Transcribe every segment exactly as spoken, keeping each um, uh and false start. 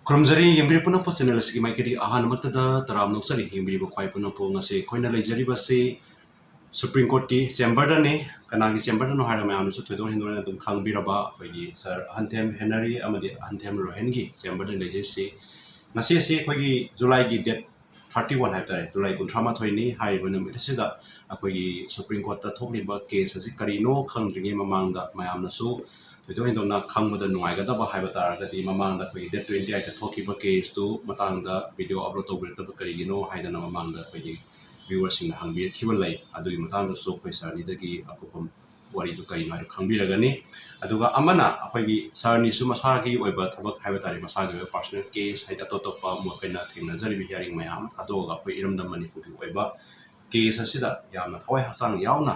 ꯈꯨꯔꯨꯝꯖꯔꯤ ꯌꯦꯡꯕꯤꯔꯤꯕ ꯄꯨꯝꯅꯃꯛꯄꯨ꯫ Channel ꯑꯁꯤꯒꯤ ꯃꯥꯏꯀꯩꯗꯒꯤ ꯑꯍꯥꯟꯕꯃꯛꯇꯗ ꯇꯔꯥꯝꯅ ꯑꯣꯛꯆꯔꯤ꯫ ꯌꯦꯡꯕꯤꯔꯤꯕ ꯈ꯭ꯋꯥꯏ ꯄꯨꯝꯅꯃꯛꯄꯨ꯫ ꯉꯁꯤ ꯑꯩꯈꯣꯏꯅ ꯂꯩꯖꯔꯤꯕꯁꯤ Supreme Courtꯀꯤ chamberꯗꯅꯤ꯫ ꯀꯅꯥꯒꯤ chamberꯗꯅꯣ ꯍꯥꯏꯔ ꯃꯌꯥꯝꯅꯁꯨ ꯊꯣꯏꯗꯣꯛ ꯍꯦꯟꯗꯣꯛꯅ ꯑꯗꯨꯝ ꯈꯪꯕꯤꯔꯕ ꯑꯩꯈꯣꯏꯒꯤ Sir ꯑꯍꯟꯊꯦꯝ ꯍꯦꯅꯔꯤ ꯑꯃꯗꯤ ꯑꯍꯟꯊꯦꯝ ꯔꯣꯍꯦꯟꯒꯤ chamberꯗ ꯂꯩꯖꯔꯤꯁꯤ꯫ ꯉꯁꯤ ꯑꯁꯤ ꯑꯩꯈꯣꯏꯒꯤ Julyꯒꯤ date thirty one ꯍꯥꯏꯕ ꯇꯥꯔꯦ, July ꯀꯨꯟꯊ꯭ꯔꯥ ꯃꯥꯊꯣꯏꯅꯤ꯫ ꯍꯥꯏꯔꯤꯕ ꯅꯨꯃꯤꯠ ꯑꯁꯤꯗ ꯑꯩꯈꯣꯏꯒꯤ Supreme Courtꯇ ꯊꯣꯛꯂꯤꯕ case ꯑꯁꯤ ꯀꯔꯤꯅꯣ ꯈꯪꯗ꯭ꯔꯤꯉꯩ ꯃꯃꯥꯡꯗ ꯃꯌꯥꯝꯅꯁꯨ ꯊꯣꯏꯗꯣꯛ ꯍꯦꯟꯗꯣꯛꯅ ꯈꯪꯕꯗ ꯅꯨꯡꯉꯥꯏꯒꯗꯕ ꯍꯥꯏꯕ ꯇꯥꯔꯒꯗꯤ, ꯃꯃꯥꯡꯗ ꯑꯩꯈꯣꯏꯒꯤ date twenty eight ꯊꯣꯛꯈꯤꯕ caseꯇꯨ ꯃꯇꯥꯡꯗ video upload ꯇꯧꯕꯤꯔꯛꯇꯕ ꯀꯔꯤꯒꯤꯅꯣ ꯍꯥꯏꯗꯅ ꯃꯃꯥꯡꯗ ꯑꯩꯈꯣꯏꯒꯤ viewerꯁꯤꯡꯅ ꯍꯪꯕꯤꯔꯛꯈꯤꯕ ꯂꯩ꯫ ꯑꯗꯨꯒꯤ ꯃꯇꯥꯡꯗꯁꯨ ꯑꯩꯈꯣꯏ Sirꯅꯤꯗꯒꯤ ꯑꯀꯨꯞꯄ ꯋꯥꯔꯤꯗꯨ ꯀꯔꯤꯅꯣ ꯍꯥꯏꯗꯨ ꯈꯪꯕꯤꯔꯒꯅꯤ꯫ ꯑꯗꯨꯒ ꯑꯃꯅ ꯑꯩꯈꯣꯏꯒꯤ Sirꯅꯤꯁꯨ ꯃꯁꯥꯒꯤ ꯑꯣꯏꯕ ꯊꯕꯛ ꯍꯥꯏꯕ ꯇꯥꯔꯦ, ꯃꯁꯥꯒꯤ ꯑꯣꯏꯕ personal case ꯍꯥꯏꯗꯤ ꯑꯇꯣꯞ ꯑꯇꯣꯞꯄ ꯃꯈꯣꯏꯅ ꯊꯦꯡꯅꯖꯔꯤꯕ hearing ꯃꯌꯥꯝ ꯑꯃ ꯊꯥꯗꯣꯛꯑꯒ ꯑꯩꯈꯣꯏ ꯏꯔꯝꯗꯝ ꯃꯅꯤꯄꯨꯔꯒꯤ ꯑꯣꯏꯕ case ꯑꯁꯤꯗ ꯌꯥꯝꯅ ꯊꯋꯥꯏ ꯍꯛꯆꯥꯡ ꯌꯥꯎꯅ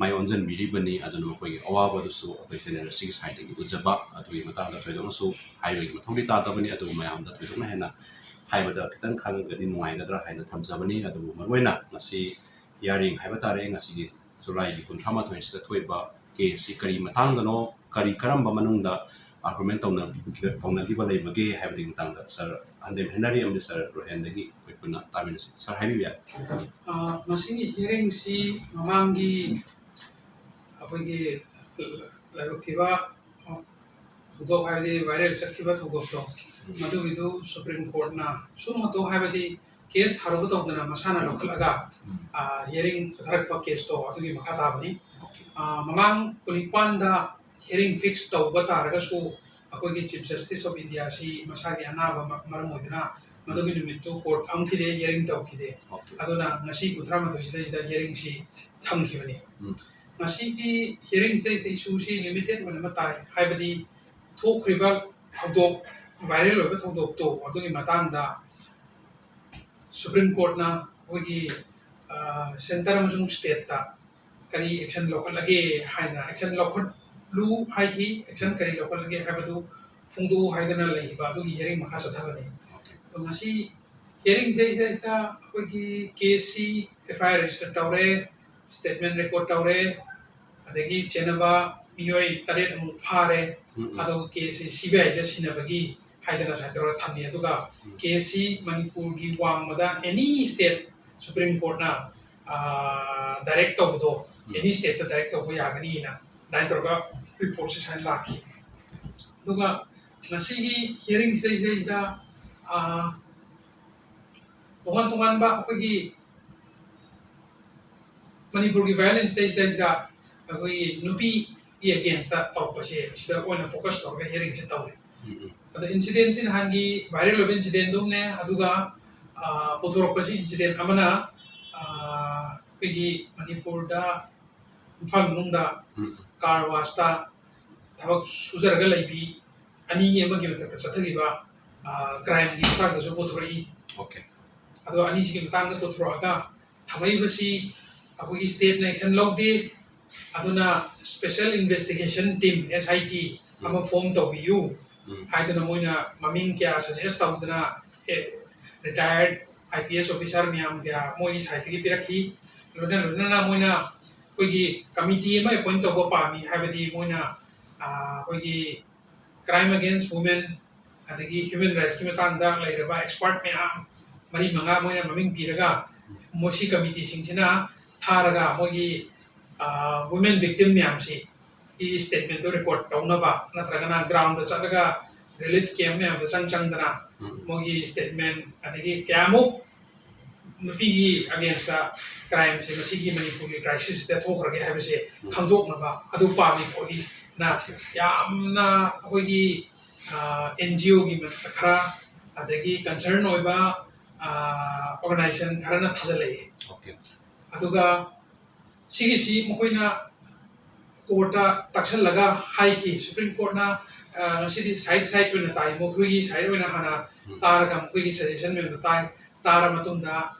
ꯃꯥꯏ ꯑꯣꯟꯁꯤꯟꯕꯤꯔꯤꯕꯅꯤ꯫ ꯑꯗꯨꯅ ꯃꯈꯣꯏꯒꯤ ꯑꯋꯥꯕꯗꯨꯁꯨ ꯑꯩꯈꯣꯏ channel ꯑꯁꯤꯒꯤ sideꯇꯒꯤ ꯎꯠꯆꯕ, ꯑꯗꯨꯒꯤ ꯃꯇꯥꯡꯗ ꯊꯣꯏꯗꯣꯛꯅꯁꯨ ꯍꯥꯏꯕꯒꯤ ꯃꯊꯧꯗꯤ ꯇꯥꯗꯕꯅꯤ꯫ ꯑꯗꯨꯕꯨ ꯃꯌꯥꯝꯗ ꯊꯣꯏꯗꯣꯛꯅ ꯍꯦꯟꯅ ꯍꯥꯏꯕꯗ ꯈꯤꯇꯪ ꯈꯪꯉꯒꯗꯤ ꯅꯨꯡꯉꯥꯏꯒꯗ꯭ꯔꯥ ꯍꯥꯏꯅ ꯊꯝꯖꯕꯅꯤ꯫ ꯑꯗꯨꯕꯨ ꯃꯔꯨꯑꯣꯏꯅ ꯉꯁꯤ hearing ꯍꯥꯏꯕ ꯇꯥꯔꯦ, ꯉꯁꯤꯒꯤ Julyꯒꯤ ꯀꯨꯟꯊ꯭ꯔꯥ ꯃꯥꯊꯣꯏꯁꯤꯗ ꯊꯣꯛꯏꯕ caseꯁꯤ ꯀꯔꯤ ꯃꯇꯥꯡꯗꯅꯣ, ꯀꯔꯤ ꯀꯔꯝꯕ ꯃꯅꯨꯡꯗ argument ꯇꯧꯅ-, ꯇꯧꯅꯈꯤꯕ ꯂꯩꯕꯒꯦ ꯍꯥꯏꯕꯒꯤ ꯃꯇꯥꯡꯗ Sir ꯑꯍꯟꯊꯦꯝ ꯍꯦꯅꯔꯤ ꯑꯃꯗꯤ Sir ꯔꯣꯍꯦꯟꯗꯒꯤ ꯑꯩꯈꯣꯏ ꯄꯨꯟꯅ ꯇꯥꯃꯤꯟꯅꯁꯤ꯫ Sir, ꯍꯥꯏꯕꯤꯕ ꯌꯥꯏ꯫ ꯑ, ꯃꯁꯤꯒꯤ hearingꯁꯤ ꯃꯃꯥꯡꯒꯤ ꯑꯩꯈꯣꯏꯒꯤ ꯂꯥꯏꯕꯛ ꯊꯤꯕ ꯊꯧꯗꯣꯛ, ꯍꯥꯏꯕꯗꯤ viral ꯆꯠꯈꯤꯕ ꯊꯧꯗꯣꯛꯇꯣ, ꯃꯗꯨꯒꯤꯗꯨ Supreme Courtꯅ ꯁꯨꯝ ꯃꯇꯧ, ꯍꯥꯏꯕꯗꯤ case ꯊꯥꯔꯨꯕ ꯇꯧꯗꯅ ꯃꯁꯥꯅ ꯂꯧꯈꯠꯂꯒ, ꯎꯝ꯫ ꯑ, hearing ꯆꯠꯊꯔꯛꯄ caseꯇꯣ ꯑꯗꯨꯒꯤ ꯃꯈꯥ ꯇꯥꯕꯅꯤ꯫ Okay꯫ ꯑ, ꯃꯃꯥꯡ ꯀꯨꯟꯅꯤꯄꯥꯟꯗ hearing fix ꯇꯧꯕ ꯇꯥꯔꯒꯁꯨ, ꯑꯩꯈꯣꯏꯒꯤ Chief Justice of Indiaꯁꯤ ꯃꯁꯥꯒꯤ ꯑꯅꯥꯕ ꯃ-, ꯃꯔꯝ ꯑꯣꯏꯗꯨꯅ ꯃꯗꯨꯒꯤ ꯅꯨꯃꯤꯠꯇꯨ court ꯐꯝꯈꯤꯗꯦ, hearing ꯇꯧꯈꯤꯗꯦ꯫ Okay꯫ ꯑꯗꯨꯅ ꯉꯁꯤ ꯀꯨꯟꯊ꯭ꯔꯥ ꯃꯥꯊꯣꯏꯁꯤꯗꯩꯁꯤꯗ hearingꯁꯤ ꯊꯝꯈꯤꯕꯅꯤ꯫ ꯎꯝ꯫ ꯉꯁꯤꯒꯤ hearingꯁꯤꯗꯩꯁꯤꯗ issueꯁꯤ limited ꯑꯣꯏꯅ ꯑꯃ ꯇꯥꯏ, ꯍꯥꯏꯕꯗꯤ ꯊꯣꯛꯈ꯭ꯔꯤꯕ ꯊꯧꯗꯣꯛ, viral ꯑꯣꯏꯕ ꯊꯧꯗꯣꯛꯇꯣ ꯑꯗꯨꯒꯤ ꯃꯇꯥꯡꯗ Supreme Courtꯅ ꯑꯩꯈꯣꯏꯒꯤ, ꯑ, centre ꯑꯃꯁꯨꯡ stateꯇ ꯀꯔꯤ action ꯂꯧꯈꯠꯂꯒꯦ ꯍꯥꯏꯅ, action ꯂꯧꯈꯠꯂꯨ ꯍꯥꯏꯈꯤ, action ꯀꯔꯤ ꯂꯧꯈꯠꯂꯒꯦ ꯍꯥꯏꯕꯗꯨ ꯐꯣꯡꯗꯣꯛꯎ ꯍꯥꯏꯗꯅ ꯂꯩꯈꯤꯕ ꯑꯗꯨꯒꯤ hearing ꯃꯈꯥ ꯆꯠꯊꯕꯅꯤ꯫ Okay꯫ ꯑꯗꯣ ꯉꯁꯤ hearingꯁꯤꯗꯩꯁꯤꯗꯩꯁꯤꯗ ꯑꯩꯈꯣꯏꯒꯤ caseꯁꯤ FIR register ꯇꯧꯔꯦ, statement record ꯇꯧꯔꯦ, ꯑꯗꯒꯤ ꯆꯦꯟꯅꯕ ꯃꯤꯑꯣꯏ ꯇꯔꯦꯠ ꯑꯃꯨꯛ ꯐꯥꯔꯦ꯫ ꯎꯝ, ꯎꯝ꯫ ꯑꯗꯨꯒ caseꯁꯤ CBIꯗ ꯁꯤꯟꯅꯕꯒꯤ ꯍꯥꯏꯗꯅ ꯁꯨꯃꯥꯏꯅ ꯇꯧꯔꯒ ꯊꯝꯃꯤ꯫ ꯑꯗꯨꯒ ꯀꯦꯁꯁꯤ ꯃꯅꯤꯄꯨꯔꯒꯤ ꯋꯥꯡꯃꯗ ꯑꯦꯅꯤ ꯁ꯭ꯇꯦꯠ ꯁꯨꯄ꯭ꯔꯤꯝ ꯀꯣꯔꯠꯅ ꯗꯥꯏꯔꯦꯛ ꯇꯧꯕꯗꯣ ꯑꯦꯅꯤ ꯁ꯭ꯇꯦꯠꯇ ꯗꯥꯏꯔꯦꯛ ꯇꯧꯕ ꯌꯥꯒꯅꯤꯅ ꯑꯗꯨꯃꯥꯏꯅ ꯇꯧꯔꯒ ꯔꯤꯄꯣꯔꯠꯁꯦ ꯁꯨꯃꯥꯏꯅ ꯂꯥꯛꯈꯤ꯫ ꯑꯗꯨꯒ ꯉꯁꯤꯒꯤ ꯍꯤꯌꯥꯔꯤꯡꯁꯤꯗꯩꯁꯤꯗꯩꯁꯤꯗ ꯇꯣꯉꯥꯟ ꯇꯣꯉꯥꯟꯕ ꯑꯩꯈꯣꯏꯒꯤ ꯃꯅꯤꯄꯨꯔꯒꯤ ꯚꯥꯏꯑꯣꯂꯦꯟꯁ ꯁꯤꯗꯩꯁꯤꯗ ꯑꯩꯈꯣꯏꯒꯤ ꯅꯨꯄꯤꯒꯤ ꯑꯦꯒꯦꯟꯁꯇ ꯇꯧꯔꯛꯄꯁꯦ ꯁꯤꯗ ꯑꯣꯏꯅ ꯐꯣꯀꯁ ꯇꯧꯔꯒ ꯍꯤꯌꯥꯔꯤꯡꯁꯦ ꯇꯧꯋꯦ꯫ ꯑꯗꯣ ꯏꯟꯁꯤꯗꯦꯟꯁꯤ ꯅꯍꯥꯟꯒꯤ ꯚꯥꯏꯔꯦꯜ ꯑꯣꯏꯕ ꯏꯟꯁꯤꯗꯦꯟꯗꯨꯝꯅꯦ꯫ ꯑꯗꯨꯒ ꯄꯨꯊꯣꯔꯛꯄꯁꯤ ꯏꯟꯁꯤꯗꯦꯟ ꯑꯃꯅ ꯑꯩꯈꯣꯏꯒꯤ ꯃꯅꯤꯄꯨꯔꯗ ꯏꯝꯐꯥꯜ ꯃꯅꯨꯡꯗ ꯀꯥꯔ ꯋꯥꯁꯇ ꯊꯕꯛ ꯁꯨꯖꯔꯒ ꯂꯩꯕꯤ ꯑꯅꯤ ꯑꯃꯒꯤ ꯃꯊꯛꯇ ꯆꯠꯊꯈꯤꯕ ꯀ꯭ꯔꯥꯏꯝꯒꯤ ꯃꯇꯥꯡꯗꯁꯨ ꯄꯨꯊꯣꯔꯛꯏ꯫ ꯑꯗꯣ ꯑꯅꯤꯁꯤꯒꯤ ꯃꯇꯥꯡꯗ ꯄꯨꯊꯣꯔꯛꯑꯒ ꯊꯝꯃꯛꯏꯕꯁꯤ ꯑꯩꯈꯣꯏꯒꯤ ꯁ꯭ꯇꯦꯠꯅ ꯑꯦꯛꯁꯟ ꯂꯧꯗꯦ꯫ ꯑꯗꯨꯅ ꯁ꯭ꯄꯦꯁꯦꯜ ꯏꯟꯚꯦꯁꯇꯤꯒꯦꯁꯟ ꯇꯤꯝ, SIT, ꯑꯃ ꯐꯣꯝ ꯇꯧꯕꯤꯌꯨ ꯍꯥꯏꯗꯅ ꯃꯣꯏꯅ ꯃꯃꯤꯡ ꯀꯌꯥ ꯁꯖꯦꯁ ꯇꯧꯗꯅ ꯔꯤꯇꯥꯌꯔꯠ IPS officer ꯃꯌꯥꯝ ꯀꯌꯥ ꯃꯣꯏꯒꯤ ꯁꯥꯏꯠꯇꯒꯤ ꯄꯤꯔꯛꯈꯤ꯫ ꯂꯣꯏꯅ ꯂꯣꯏꯅꯅ ꯃꯣꯏꯅ ꯑꯩꯈꯣꯏꯒꯤ ꯀꯃꯤꯇꯤ ꯑꯃ ꯑꯦꯄꯣꯏꯟ ꯇꯧꯕ ꯄꯥꯝꯃꯤ, ꯍꯥꯏꯕꯗꯤ ꯃꯣꯏꯅ ꯑꯩꯈꯣꯏꯒꯤ crime against women ꯑꯗꯒꯤ ꯍ꯭ꯌꯨꯃꯦꯟ ꯔꯥꯏꯠꯁꯀꯤ ꯃꯇꯥꯡꯗ ꯂꯩꯔꯕ ꯑꯦꯛꯁꯄꯥꯔꯠ ꯃꯌꯥꯝ ꯃꯔꯤ ꯃꯉꯥ ꯃꯣꯏꯅ ꯃꯃꯤꯡ ꯄꯤꯔꯒ ꯃꯣꯏꯁꯤ ꯀꯃꯤꯇꯤꯁꯤꯡꯁꯤꯅ ꯊꯥꯔꯒ ꯃꯣꯏꯒꯤ ꯋꯨꯃꯦꯟ ꯚꯤꯛꯇꯤꯝ ꯃꯌꯥꯝꯁꯤ ꯒꯤ ꯁ꯭ꯇꯦꯠꯃꯦꯟꯗꯨ ꯔꯦꯀꯣꯔꯠ ꯇꯧꯅꯕ ꯅꯠꯇ꯭ꯔꯒꯅ ꯒ꯭ꯔꯥꯎꯟꯗ ꯆꯠꯂꯒ ꯔꯤꯂꯤꯐ ꯀꯦꯝ ꯃꯌꯥꯝꯗ ꯆꯪ ꯆꯪꯗꯅ ꯃꯣꯏꯒꯤ ꯁ꯭ꯇꯦꯠꯃꯦꯟ ꯑꯗꯒꯤ ꯀꯌꯥꯃꯨꯛ ꯅꯨꯄꯤꯒꯤ ꯑꯒꯦꯟꯁꯇ ꯀ꯭ꯔꯥꯏꯝꯁꯦ ꯃꯁꯤꯒꯤ ꯃꯅꯤꯄꯨꯔꯒꯤ ꯀ꯭ꯔꯥꯏꯁꯤꯁꯇ ꯊꯣꯛꯈ꯭ꯔꯒꯦ ꯍꯥꯏꯕꯁꯦ ꯈꯪꯗꯣꯛꯅꯕ ꯑꯗꯨ ꯄꯥꯝꯃꯤ ꯈꯣꯠꯂꯤꯅ ꯌꯥꯝꯅ ꯑꯩꯈꯣꯏꯒꯤ NGOꯒꯤ ꯈꯔ ꯑꯗꯒꯤ ꯀꯟꯁꯔꯟ ꯑꯣꯏꯕ ꯑꯣꯔꯒꯅꯥꯏꯖꯦꯁꯟ ꯈꯔꯅ ꯊꯥꯖꯤꯜꯂꯛꯑꯦ꯫ ꯑꯗꯨꯒ ꯁꯤꯒꯤꯁꯤ ꯃꯈꯣꯏꯅ ꯀꯣꯔꯠꯇ ꯇꯥꯛꯁꯜꯂꯒ ꯍꯥꯏꯈꯤ꯫ ꯁꯨꯄ꯭ꯔꯤꯝ ꯀꯣꯔꯠꯅ ꯉꯁꯤꯗꯤ ꯁꯥꯏꯠ ꯁꯥꯏꯠ ꯑꯣꯏꯅ ꯇꯥꯏ, ꯃꯈꯣꯏꯒꯤ ꯁꯥꯏꯠ ꯑꯣꯏꯅ ꯍꯥꯟꯅ ꯇꯥꯔꯒ ꯃꯈꯣꯏꯒꯤ ꯁꯖꯦꯁꯟ ꯃꯌꯥꯝꯗꯣ ꯇꯥꯏ꯫ ꯇꯥꯔ ꯃꯇꯨꯡꯗ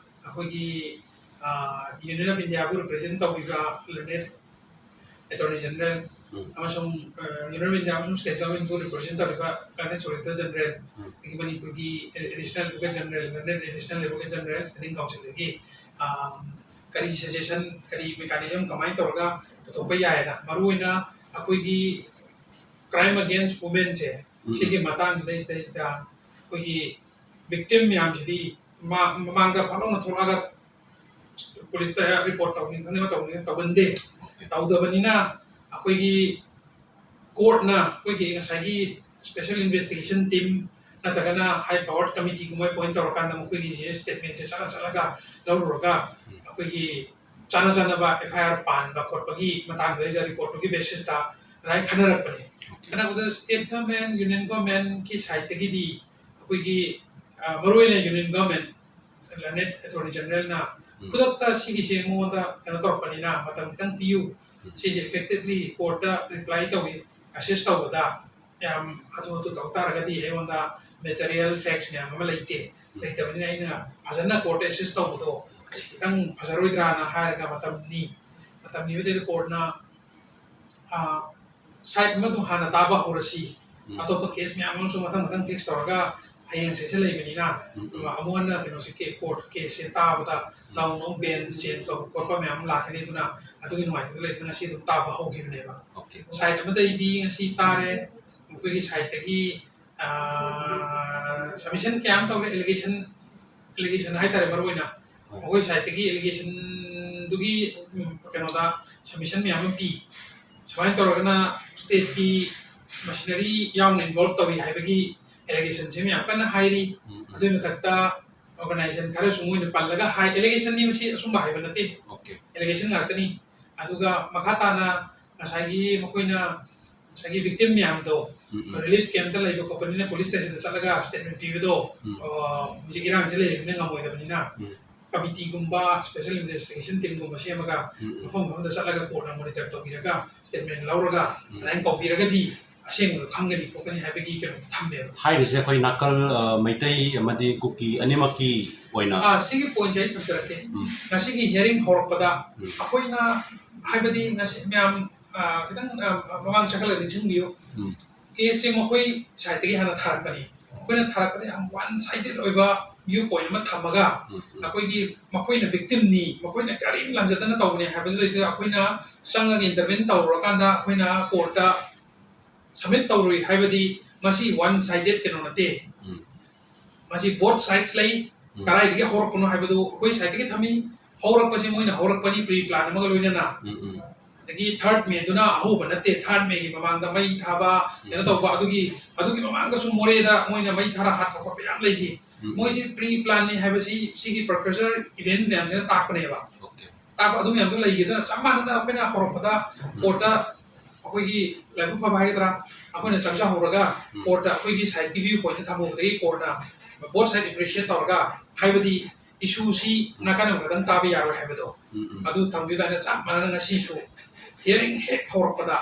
ꯑꯩꯈꯣꯏꯒꯤ Union of Indiaꯕꯨ represent ꯇꯧꯕꯤꯕ learned Attorney General ꯑꯃꯁꯨꯡ Union of India ꯑꯃꯁꯨꯡ state governmentꯕꯨ represent ꯇꯧꯔꯤꯕ learned Solicitor General, ꯑꯗꯒꯤ ꯃꯅꯤꯄꯨꯔꯒꯤ Additional Advocate General, learned Additional Advocate General, Standing Councilꯗꯒꯤ ꯀꯔꯤ suggestion, ꯀꯔꯤ mechanism ꯀꯃꯥꯏꯅ ꯇꯧꯔꯒ ꯄꯨꯊꯣꯛꯄ ꯌꯥꯏꯅ, ꯃꯔꯨꯑꯣꯏꯅ ꯑꯩꯈꯣꯏꯒꯤ crime against womenꯁꯦ ꯎꯝ꯫ ꯁꯤꯒꯤ ꯃꯇꯥꯡꯁꯤꯗꯩꯁꯤꯗꯩꯁꯤꯗ ꯑꯩꯈꯣꯏꯒꯤ ꯚꯤꯛꯇꯤꯝ ꯃꯌꯥꯝꯁꯤꯗꯤ ꯃꯥ-, ꯃꯃꯥꯡꯗ ꯐꯠ ꯂꯥꯎꯅ ꯊꯣꯛꯂꯛꯑꯒ ꯄꯨꯂꯤꯁꯇ ꯔꯤꯄꯣꯔꯠ ꯇꯧꯅꯤ ꯈꯪꯗꯦ, ꯑꯃ ꯇꯧꯅꯤ ꯈꯪꯗꯦ, ꯇꯧꯒꯟꯗꯦ, ꯇꯧꯗꯕꯅꯤꯅ ꯑꯩꯈꯣꯏꯒꯤ ꯀꯣꯔꯠꯅ ꯑꯩꯈꯣꯏꯒꯤ ꯉꯁꯥꯏꯒꯤ ꯁ꯭ꯄꯦꯁꯦꯜ ꯏꯟꯚꯦꯁꯇꯤꯒꯦꯁꯟ ꯇꯤꯝ ꯅꯠꯇ꯭ꯔꯒꯅ ꯍꯥꯏ ꯄꯋꯥꯔ ꯀꯃꯤꯇꯤꯒꯨꯝꯕ ꯑꯦꯄꯣꯏꯟ ꯇꯧꯔꯀꯥꯟꯗ ꯃꯈꯣꯏꯒꯤ ꯁ꯭ꯇꯦꯠꯃꯦꯟꯁꯦ ꯆꯠꯂ ꯆꯠꯂꯒ ꯂꯧꯔꯨꯔꯒ ꯑꯩꯈꯣꯏꯒꯤ ꯆꯥꯅ ꯆꯥꯅꯕ ꯑꯦꯐ ꯑꯥꯏ ꯑꯥꯔ ꯄꯥꯟꯕ ꯈꯣꯠꯄꯒꯤ ꯃꯇꯥꯡꯗꯨꯗꯩꯗ ꯔꯤꯄꯣꯔꯠꯇꯨꯒꯤ ꯕꯦꯁꯤꯁꯇ ꯑꯗꯨꯃꯥꯏꯅ ꯈꯟꯅꯔꯛꯄꯅꯤ꯫ ꯈꯟꯅꯕꯗ ꯁ꯭ꯇꯦꯠ ꯒꯚꯔꯟꯃꯦꯟ, ꯌꯨꯅꯤꯌꯟ ꯒꯚꯔꯟꯃꯦꯟꯀꯤ ꯁꯥꯏꯠꯇꯒꯤꯗꯤ ꯑꯩꯈꯣꯏꯒꯤ, ꯑ, ꯃꯔꯨꯑꯣꯏꯅ ꯌꯨꯅꯤꯌꯟ ꯒꯚꯔꯟꯃꯦꯟ, ꯂꯔꯅꯦꯗ ꯑꯦꯇꯣꯔꯅꯤ ꯖꯦꯅꯔꯦꯜꯅ ꯎꯝ꯫ ꯈꯨꯗꯛꯇ ꯁꯤꯒꯤꯁꯦ ꯃꯉꯣꯟꯗ ꯀꯩꯅꯣ ꯇꯧꯔꯛꯄꯅꯤꯅ, "ꯃꯇꯝ ꯈꯤꯇꯪ ꯄꯤꯌꯨ, ꯎꯝ꯫ ꯁꯤꯁꯦ ꯏꯐꯦꯛꯇꯤꯚꯂꯤ ꯀꯣꯔꯠꯇ ꯔꯤꯄ꯭ꯂꯥꯏ ꯇꯧꯏ, ꯑꯦꯁꯦꯁ ꯇꯧꯕꯗ ꯌꯥꯝ ꯍꯥꯊꯨ ꯍꯥꯊꯨ ꯇꯧ ꯇꯥꯔꯒꯗꯤ ꯑꯩꯉꯣꯟꯗ ꯃꯦꯇꯔꯤꯌꯦꯜ ꯐꯦꯛꯁ ꯃꯌꯥꯝ ꯑꯃ ꯂꯩꯇꯦ, ꯎꯝ꯫ ꯂꯩꯇꯕꯅꯤꯅ ꯑꯩꯅ ꯐꯖꯅ ꯀꯣꯔꯠꯇ ꯑꯦꯁꯦꯁ ꯇꯧꯕꯗꯣ ꯑꯁꯤ ꯈꯤꯇꯪ ꯐꯖꯔꯣꯏꯗ꯭ꯔꯥꯅ" ꯍꯥꯏꯔꯒ ꯃꯇꯝ ꯅꯤ꯫ ꯃꯇꯝ ꯅꯤꯕꯗꯩꯗ ꯀꯣꯔꯠꯅ, ꯑ, ꯁꯥꯏꯠ ꯑꯃꯗꯨ ꯍꯥꯟꯅ ꯇꯥꯕ ꯍꯧꯔꯁꯤ, ꯎꯝ꯫ ꯑꯇꯣꯞꯄ ꯀꯦꯁ ꯃꯌꯥꯝ ꯑꯃꯁꯨ ꯃꯊꯪ ꯃꯊꯪ ꯐꯤꯛꯁ ꯇꯧꯔꯒ ꯍꯌꯦꯡ ꯁꯦꯁꯟ ꯂꯩꯕꯅꯤꯅ, ꯎꯝ, ꯎꯝ꯫ ꯑꯃꯨꯛ ꯍꯟꯅ ꯀꯩꯅꯣꯁꯦ, ꯀꯦ-, ꯀꯣꯔꯠ ꯀꯦꯁꯁꯦ ꯇꯥꯕꯗ ꯅꯧꯅ ꯑꯃꯨꯛ ꯕꯦꯟꯁ ꯆꯦꯟꯖ ꯇꯧꯕ ꯈꯣꯠꯄ ꯃꯌꯥꯝ ꯑꯃ ꯂꯥꯛꯀꯅꯤ꯫ ꯑꯗꯨꯅ ꯑꯗꯨꯒꯤ ꯅꯨꯡꯉꯥꯏꯇꯕ ꯂꯩꯇꯅ ꯉꯁꯤ ꯑꯗꯨꯝ ꯇꯥꯕ ꯍꯧꯈꯤꯕꯅꯦꯕ꯫ ꯑꯣꯀꯦ꯫ ꯁꯥꯏꯠ ꯑꯃꯗꯩꯗꯤ ꯉꯁꯤ ꯇꯥꯔꯦ, ꯃꯈꯣꯏꯒꯤ ꯁꯥꯏꯠꯇꯒꯤ, ꯑ, ꯁꯕꯃꯤꯁꯟ ꯀꯌꯥ ꯑꯃ ꯇꯧꯔꯦ, ꯑꯦꯂꯤꯒꯦꯁꯟ, ꯑꯦꯂꯤꯒꯦꯁꯟ ꯍꯥꯏꯇꯥꯔꯦ ꯃꯔꯨꯑꯣꯏꯅ꯫ ꯍꯣꯏ꯫ ꯃꯈꯣꯏ ꯁꯥꯏꯠꯇꯒꯤ ꯑꯦꯂꯤꯒꯦꯁꯟꯗꯨꯒꯤ, ꯎꯝ, ꯀꯩꯅꯣꯗ ꯁꯕꯃꯤꯁꯟ ꯃꯌꯥꯝ ꯑꯃ ꯄꯤ꯫ ꯁꯨꯃꯥꯏꯅ ꯇꯧꯔꯒꯅ ꯁ꯭ꯇꯦꯠꯀꯤ ꯃꯁꯤꯅꯔꯤ ꯌꯥꯎꯅ ꯏꯟꯚꯣꯜꯕ ꯇꯧꯏ ꯍꯥꯏꯕꯒꯤ ꯑꯦꯂꯤꯒꯦꯁꯟꯁꯦ ꯃꯌꯥꯝ ꯀꯟꯅ ꯍꯥꯏꯔꯤ꯫ ꯎꯝ, ꯎꯝ꯫ ꯑꯗꯨꯒꯤ ꯃꯊꯛꯇ ꯑꯣꯔꯒꯅꯥꯏꯖꯦꯁꯟ ꯈꯔꯁꯨ ꯃꯣꯏꯅ ꯄꯜꯂꯒ ꯍꯥꯏ, ꯑꯦꯂꯤꯒꯦꯁꯟꯗꯤ ꯃꯁꯤ ꯑꯆꯨꯝꯕ ꯍꯥꯏꯕ ꯅꯠꯇꯦ, ꯑꯣꯀꯦ꯫ ꯑꯦꯂꯤꯒꯦꯁꯟ ꯉꯥꯛꯇꯅꯤ꯫ ꯑꯗꯨꯒ ꯃꯈꯥ ꯇꯥꯅ ꯉꯁꯥꯏꯒꯤ ꯃꯈꯣꯏꯅ ꯉꯁꯥꯏꯒꯤ ꯚꯤꯛꯇꯤꯝ ꯃꯌꯥꯝꯗꯣ ꯎꯝ, ꯎꯝ꯫ ꯔꯤꯂꯤꯐ ꯀꯦꯝꯞꯇ ꯂꯩꯕ ꯈꯣꯠꯄꯅꯤꯅ ꯄꯨꯂꯤꯁ ꯁ꯭ꯇꯦꯁꯟꯗ ꯆꯠꯂꯒ ꯁ꯭ꯇꯦꯠꯃꯦꯟ ꯄꯤꯕꯗꯣ, ꯎꯝ꯫ ꯑ, ꯍꯧꯖꯤꯛ ꯏꯔꯥꯡꯁꯦ ꯂꯩꯔꯤꯕꯅꯤꯅ ꯉꯝꯃꯣꯏꯗꯕꯅꯤꯅ ꯎꯝ꯫ ꯀꯃꯤꯇꯤꯒꯨꯝꯕ, ꯁ꯭ꯄꯦꯁꯦꯜ ꯏꯟꯚꯦꯁꯇꯤꯒꯦꯁꯟ ꯇꯤꯝꯒꯨꯝꯕ ꯁꯦꯝꯃꯒ ꯎꯝ, ꯎꯝ꯫ ꯃꯐꯝ ꯃꯐꯝꯗ ꯆꯠꯂꯒ ꯀꯣꯔꯠꯅ ꯃꯣꯅꯤꯇꯔ ꯇꯧꯕꯤꯔꯒ ꯁ꯭ꯇꯦꯠꯃꯦꯟ ꯂꯧꯔꯒ ꯎꯝ꯫ ꯑꯗꯨꯃꯥꯏꯅ ꯀꯧꯕꯤꯔꯒꯗꯤ ꯑꯁꯦꯡꯕꯗꯣ ꯈꯪꯒꯅꯤ ꯈꯣꯠꯀꯅꯤ ꯍꯥꯏꯕꯒꯤ ꯀꯩꯅꯣ ꯊꯝꯃꯦꯕ꯫ ꯍꯥꯏꯔꯤꯁꯦ ꯑꯩꯈꯣꯏ ꯅꯥꯀꯜ, ꯑ, ꯃꯩꯇꯩ ꯑꯃꯗꯤ ꯀꯨꯀꯤ ꯑꯅꯤꯃꯛꯀꯤ ꯑꯣꯏꯅ꯫ ꯑꯥ, ꯁꯤꯒꯤ ꯄꯣꯏꯟꯠꯁꯦ ꯑꯩ ꯊꯝꯖꯔꯛꯀꯦ꯫ ꯎꯝ꯫ ꯉꯁꯤꯒꯤ ꯍꯤꯌꯔꯤꯡ ꯍꯧꯔꯛꯄꯗ ꯎꯝ꯫ ꯑꯩꯈꯣꯏꯅ, ꯍꯥꯏꯕꯗꯤ ꯉꯁꯤ ꯃꯌꯥꯝ, ꯑꯥ, ꯈꯤꯇꯪ, ꯑꯥ, ꯃꯃꯥꯡ ꯆꯈꯠꯂꯒ ꯅꯤꯡꯁꯤꯡꯕꯤꯌꯨ꯫ ꯎꯝ꯫ ꯀꯦꯁꯁꯦ ꯃꯈꯣꯏ ꯁꯥꯏꯠꯇꯒꯤ ꯍꯥꯟꯅ ꯊꯥꯔꯛꯄꯅꯤ꯫ ꯃꯈꯣꯏꯅ ꯊꯥꯔꯛꯄꯗ ꯌꯥꯝ ꯋꯥꯟ ꯁꯥꯏꯗꯦꯠ ꯑꯣꯏꯕ ꯚ꯭ꯌꯨ ꯄꯣꯏꯟꯠ ꯑꯃ ꯊꯝꯃꯒ ꯎꯝ, ꯎꯝ꯫ ꯑꯩꯈꯣꯏꯒꯤ ꯃꯈꯣꯏꯅ ꯚꯤꯛꯇꯤꯝꯅꯤ, ꯃꯈꯣꯏꯅ ꯀꯔꯤꯝ ꯂꯥꯟꯖꯗꯅ ꯇꯧꯕꯅꯤ ꯍꯥꯏꯕꯗꯨꯗꯩꯗ ꯑꯩꯈꯣꯏꯅ ꯆꯪꯉꯒ ꯏꯟꯇꯔꯚꯦꯟ ꯇꯧꯔꯨꯔꯀꯥꯟꯗ ꯑꯩꯈꯣꯏꯅ ꯀꯣꯔꯠꯇ ꯁꯕꯃꯤꯠ ꯇꯧꯔꯨꯏ ꯍꯥꯏꯕꯗꯤ ꯃꯁꯤ one sided ꯀꯩꯅꯣ ꯅꯠꯇꯦ꯫ ꯎꯝ꯫ ꯃꯁꯤ both sides ꯂꯩ꯫ ꯎꯝ꯫ ꯀꯗꯥꯏꯗꯒꯤ ꯍꯧꯔꯛꯄꯅꯣ ꯍꯥꯏꯕꯗꯨ ꯑꯩꯈꯣꯏ side ꯇꯒꯤ ꯊꯝꯃꯤ꯫ ꯍꯧꯔꯛꯄꯁꯤ ꯃꯣꯏꯅ ꯍꯧꯔꯛꯄꯅꯤ pre plan ꯑꯃꯒ ꯂꯣꯏꯅꯅ꯫ ꯎꯝ, ꯎꯝ꯫ ꯑꯗꯒꯤ third May ꯗꯨꯅ ꯑꯍꯧꯕ ꯅꯠꯇꯦ꯫ Third May ꯒꯤ ꯃꯃꯥꯡꯗ ꯃꯩ ꯊꯥꯕ, ꯀꯩꯅꯣ ꯎꯝ꯫ ꯇꯧꯕ, ꯑꯗꯨꯒꯤ, ꯑꯗꯨꯒꯤ ꯃꯃꯥꯡꯗꯁꯨ ꯃꯣꯔꯦꯗ ꯃꯣꯏꯅ ꯃꯩ ꯊꯥꯔ ꯍꯥꯠꯄ ꯈꯣꯠꯄ ꯌꯥꯝ ꯂꯩꯈꯤ꯫ ꯎꯝ, ꯎꯝ꯫ ꯃꯣꯏꯁꯤ pre plan ꯅꯤ ꯍꯥꯏꯕꯁꯤ ꯁꯤꯒꯤ precursor event ꯃꯌꯥꯝꯁꯤꯅ ꯇꯥꯛꯄꯅꯦꯕ꯫ Okay꯫ ꯇꯥꯛꯄ ꯑꯗꯨ ꯃꯌꯥꯝꯗꯣ ꯂꯩꯈꯤꯗꯅ ꯆꯞ ꯃꯥꯟꯅꯅ ꯑꯩꯈꯣꯏꯅ ꯍꯧꯔꯛꯄꯗ ꯎꯝ꯫ court ꯇ ꯑꯩꯈꯣꯏꯒꯤ ꯂꯥꯏꯕꯛ ꯐꯕ ꯍꯥꯏꯒꯗ꯭ꯔꯥ, ꯑꯩꯈꯣꯏꯅ ꯆꯪꯖꯍꯧꯔꯒ ꯎꯝ꯫ court ꯇ ꯑꯩꯈꯣꯏꯒꯤ side ꯀꯤ view point ꯊꯝꯍꯧꯕꯗꯒꯤ court ꯅ both side appreciate ꯇꯧꯔꯒ, ꯍꯥꯏꯕꯗꯤ issue ꯁꯤ ꯅꯥꯀꯟ ꯑꯃꯈꯛꯇꯪ ꯇꯥꯕ ꯌꯥꯔꯣꯏ ꯍꯥꯏꯕꯗꯣ, ꯎꯝ, ꯎꯝ꯫ ꯑꯗꯨ ꯊꯝꯕꯤꯕ ꯇꯥꯏꯅ ꯆꯞ ꯃꯥꯟꯅꯅ ꯉꯁꯤꯁꯨ hearing ꯍꯦꯛ ꯍꯧꯔꯛꯄꯗ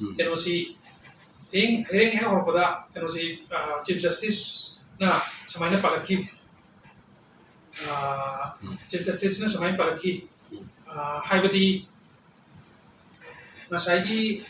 ꯎꯝ꯫ ꯀꯩꯅꯣꯁꯤ, hearing, hearing ꯍꯦꯛ ꯍꯧꯔꯛꯄꯗ ꯀꯩꯅꯣꯁꯤ, ꯑ, Chief Justice ꯅ ꯁꯨꯃꯥꯏꯅ ꯄꯥꯜꯂꯛꯈꯤ, ꯑ, ꯎꯝ꯫ Chief Justice ꯅ ꯁꯨꯃꯥꯏꯅ ꯄꯥꯜꯂꯛꯈꯤ, ꯎꯝ꯫ ꯑ, ꯍꯥꯏꯕꯗꯤ ꯉꯁꯥꯏꯒꯤ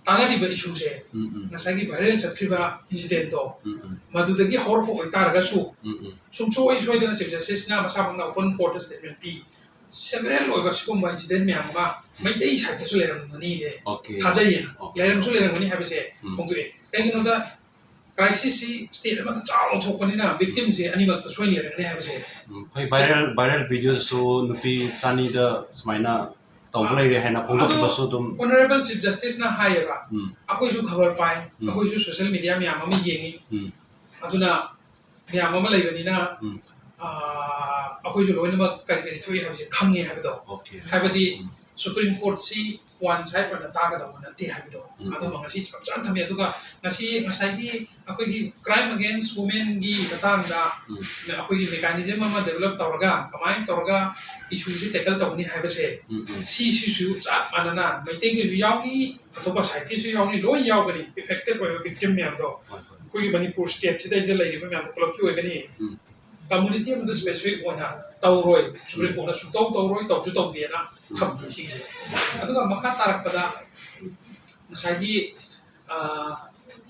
ꯇꯥꯟꯅꯔꯤꯕ issue ꯁꯦ, ꯎꯝ, ꯎꯝ꯫ ꯉꯁꯥꯏꯒꯤ viral ꯆꯠꯈ꯭ꯔꯤꯕ incident ꯇꯣ, ꯎꯝ, ꯎꯝ꯫ ꯃꯗꯨꯗꯒꯤ ꯍꯧꯔꯛꯄ ꯑꯣꯏꯇꯥꯔꯒꯁꯨ, ꯎꯝ, ꯎꯝ꯫ ꯁꯨꯡꯁꯣꯏ ꯁꯣꯏꯗꯅ Chief Justice ꯅ ꯃꯁꯥꯃꯛꯅ open court ꯇ statement ꯄꯤ, several ꯑꯣꯏꯕ ꯁꯤꯒꯨꯝꯕ incident ꯃꯌꯥꯝ ꯑꯃ ꯃꯩꯇꯩ side ꯇꯁꯨ ꯂꯩꯔꯝꯒꯅꯤꯅꯦ, Okay꯫ ꯊꯥꯖꯩꯌꯦꯅ, Okay꯫ ꯂꯩꯔꯝꯁꯨ ꯂꯩꯔꯝꯒꯅꯤ ꯍꯥꯏꯕꯁꯦ ꯎꯝ꯫ ꯐꯣꯡꯗꯣꯛꯑꯦ꯫ ꯀꯩꯒꯤꯅꯣꯗ, crisis ꯁꯤ state ꯑꯃꯗ ꯆꯥꯎꯅ ꯊꯣꯛꯄꯅꯤꯅ victim ꯁꯦ ꯑꯅꯤꯃꯛꯇ ꯁꯣꯏꯅ ꯂꯩꯔꯝꯒꯅꯤ ꯍꯥꯏꯕꯁꯦ꯫ ꯎꯝ, ꯑꯩꯈꯣꯏ viral, viral video ꯗꯁꯨ ꯅꯨꯄꯤ ꯆꯅꯤꯗ ꯁꯨꯃꯥꯏꯅ ꯇꯧꯕ ꯂꯩꯔꯦ ꯍꯥꯏꯅ ꯐꯣꯡꯗꯣꯛꯈꯤꯕꯁꯨ ꯑꯗꯨꯝ꯫ Honourable Chief Justice ꯅ ꯍꯥꯏꯌꯦꯕ, ꯎꯝ꯫ ꯑꯩꯈꯣꯏꯁꯨ ꯈꯕꯔ ꯄꯥꯏ, ꯎꯝ꯫ ꯑꯩꯈꯣꯏꯁꯨ social media ꯃꯌꯥꯝ ꯑꯃ ꯌꯦꯡꯉꯤ, ꯎꯝ꯫ ꯑꯗꯨꯅ ꯃꯌꯥꯝ ꯑꯃ ꯂꯩꯕꯅꯤꯅ, ꯎꯝ꯫ ꯑꯥ, ꯑꯩꯈꯣꯏꯁꯨ ꯂꯣꯏꯅꯃꯛ ꯀꯔꯤ ꯀꯔꯤ ꯊꯣꯛꯏ ꯍꯥꯏꯕꯁꯦ ꯈꯪꯉꯦ ꯍꯥꯏꯕꯗꯣ꯫ Okay꯫ ꯍꯥꯏꯕꯗꯤ ꯎꯝ꯫ Supreme Court ꯁꯤ one side ꯑꯣꯏꯅ ꯇꯥꯒꯗꯧꯕ ꯅꯠꯇꯦ ꯍꯥꯏꯕꯗꯣ, ꯎꯝ꯫ ꯑꯗꯨꯃ ꯉꯁꯤ ꯆꯞ ꯆꯥꯅ ꯊꯝꯃꯤ꯫ ꯑꯗꯨꯒ ꯉꯁꯤ ꯉꯁꯥꯏꯒꯤ ꯑꯩꯈꯣꯏꯒꯤ crime against women ꯒꯤ ꯃꯇꯥꯡꯗ ꯎꯝ꯫ ꯑꯩꯈꯣꯏꯒꯤ mechanism ꯑꯃ develop ꯇꯧꯔꯒ ꯀꯃꯥꯏꯅ ꯇꯧꯔꯒ issue ꯁꯤ tackle ꯇꯧꯒꯅꯤ ꯍꯥꯏꯕꯁꯦ, ꯎꯝ, ꯎꯝ꯫ ꯁꯤꯁꯤꯁꯨ ꯆꯞ ꯃꯥꯟꯅꯅ ꯃꯩꯇꯩꯒꯤꯁꯨ ꯌꯥꯎꯏ, ꯑꯇꯣꯞꯄ side ꯀꯤꯁꯨ ꯌꯥꯎꯏ, ꯂꯣꯏ ꯌꯥꯎꯒꯅꯤ, affected ꯑꯣꯏꯕ victim ꯃꯌꯥꯝꯗꯣ꯫ ꯍꯣꯏ, ꯍꯣꯏ꯫ ꯑꯩꯈꯣꯏꯒꯤ ꯃꯅꯤꯄꯨꯔ state ꯁꯤꯗꯩꯗ ꯂꯩꯔꯤꯕ ꯃꯌꯥꯝꯗꯣ ꯄꯨꯂꯞꯀꯤ ꯑꯣꯏꯒꯅꯤ꯫ ꯎꯝ꯫ Community ꯑꯃꯗ specific ꯑꯣꯏꯅ ꯇꯧꯔꯣꯏ, Supreme Court ꯅ ꯁꯨꯡꯇꯧ ꯇꯧꯔꯣꯏ, ꯇꯧꯁꯨ ꯇꯧꯗꯦꯅ ꯊꯝꯃꯤ ꯁꯤꯒꯤꯁꯦ꯫ ꯑꯗꯨꯒ ꯃꯈꯥ ꯇꯥꯔꯛꯄꯗ ꯉꯁꯥꯏꯒꯤ, ꯑ,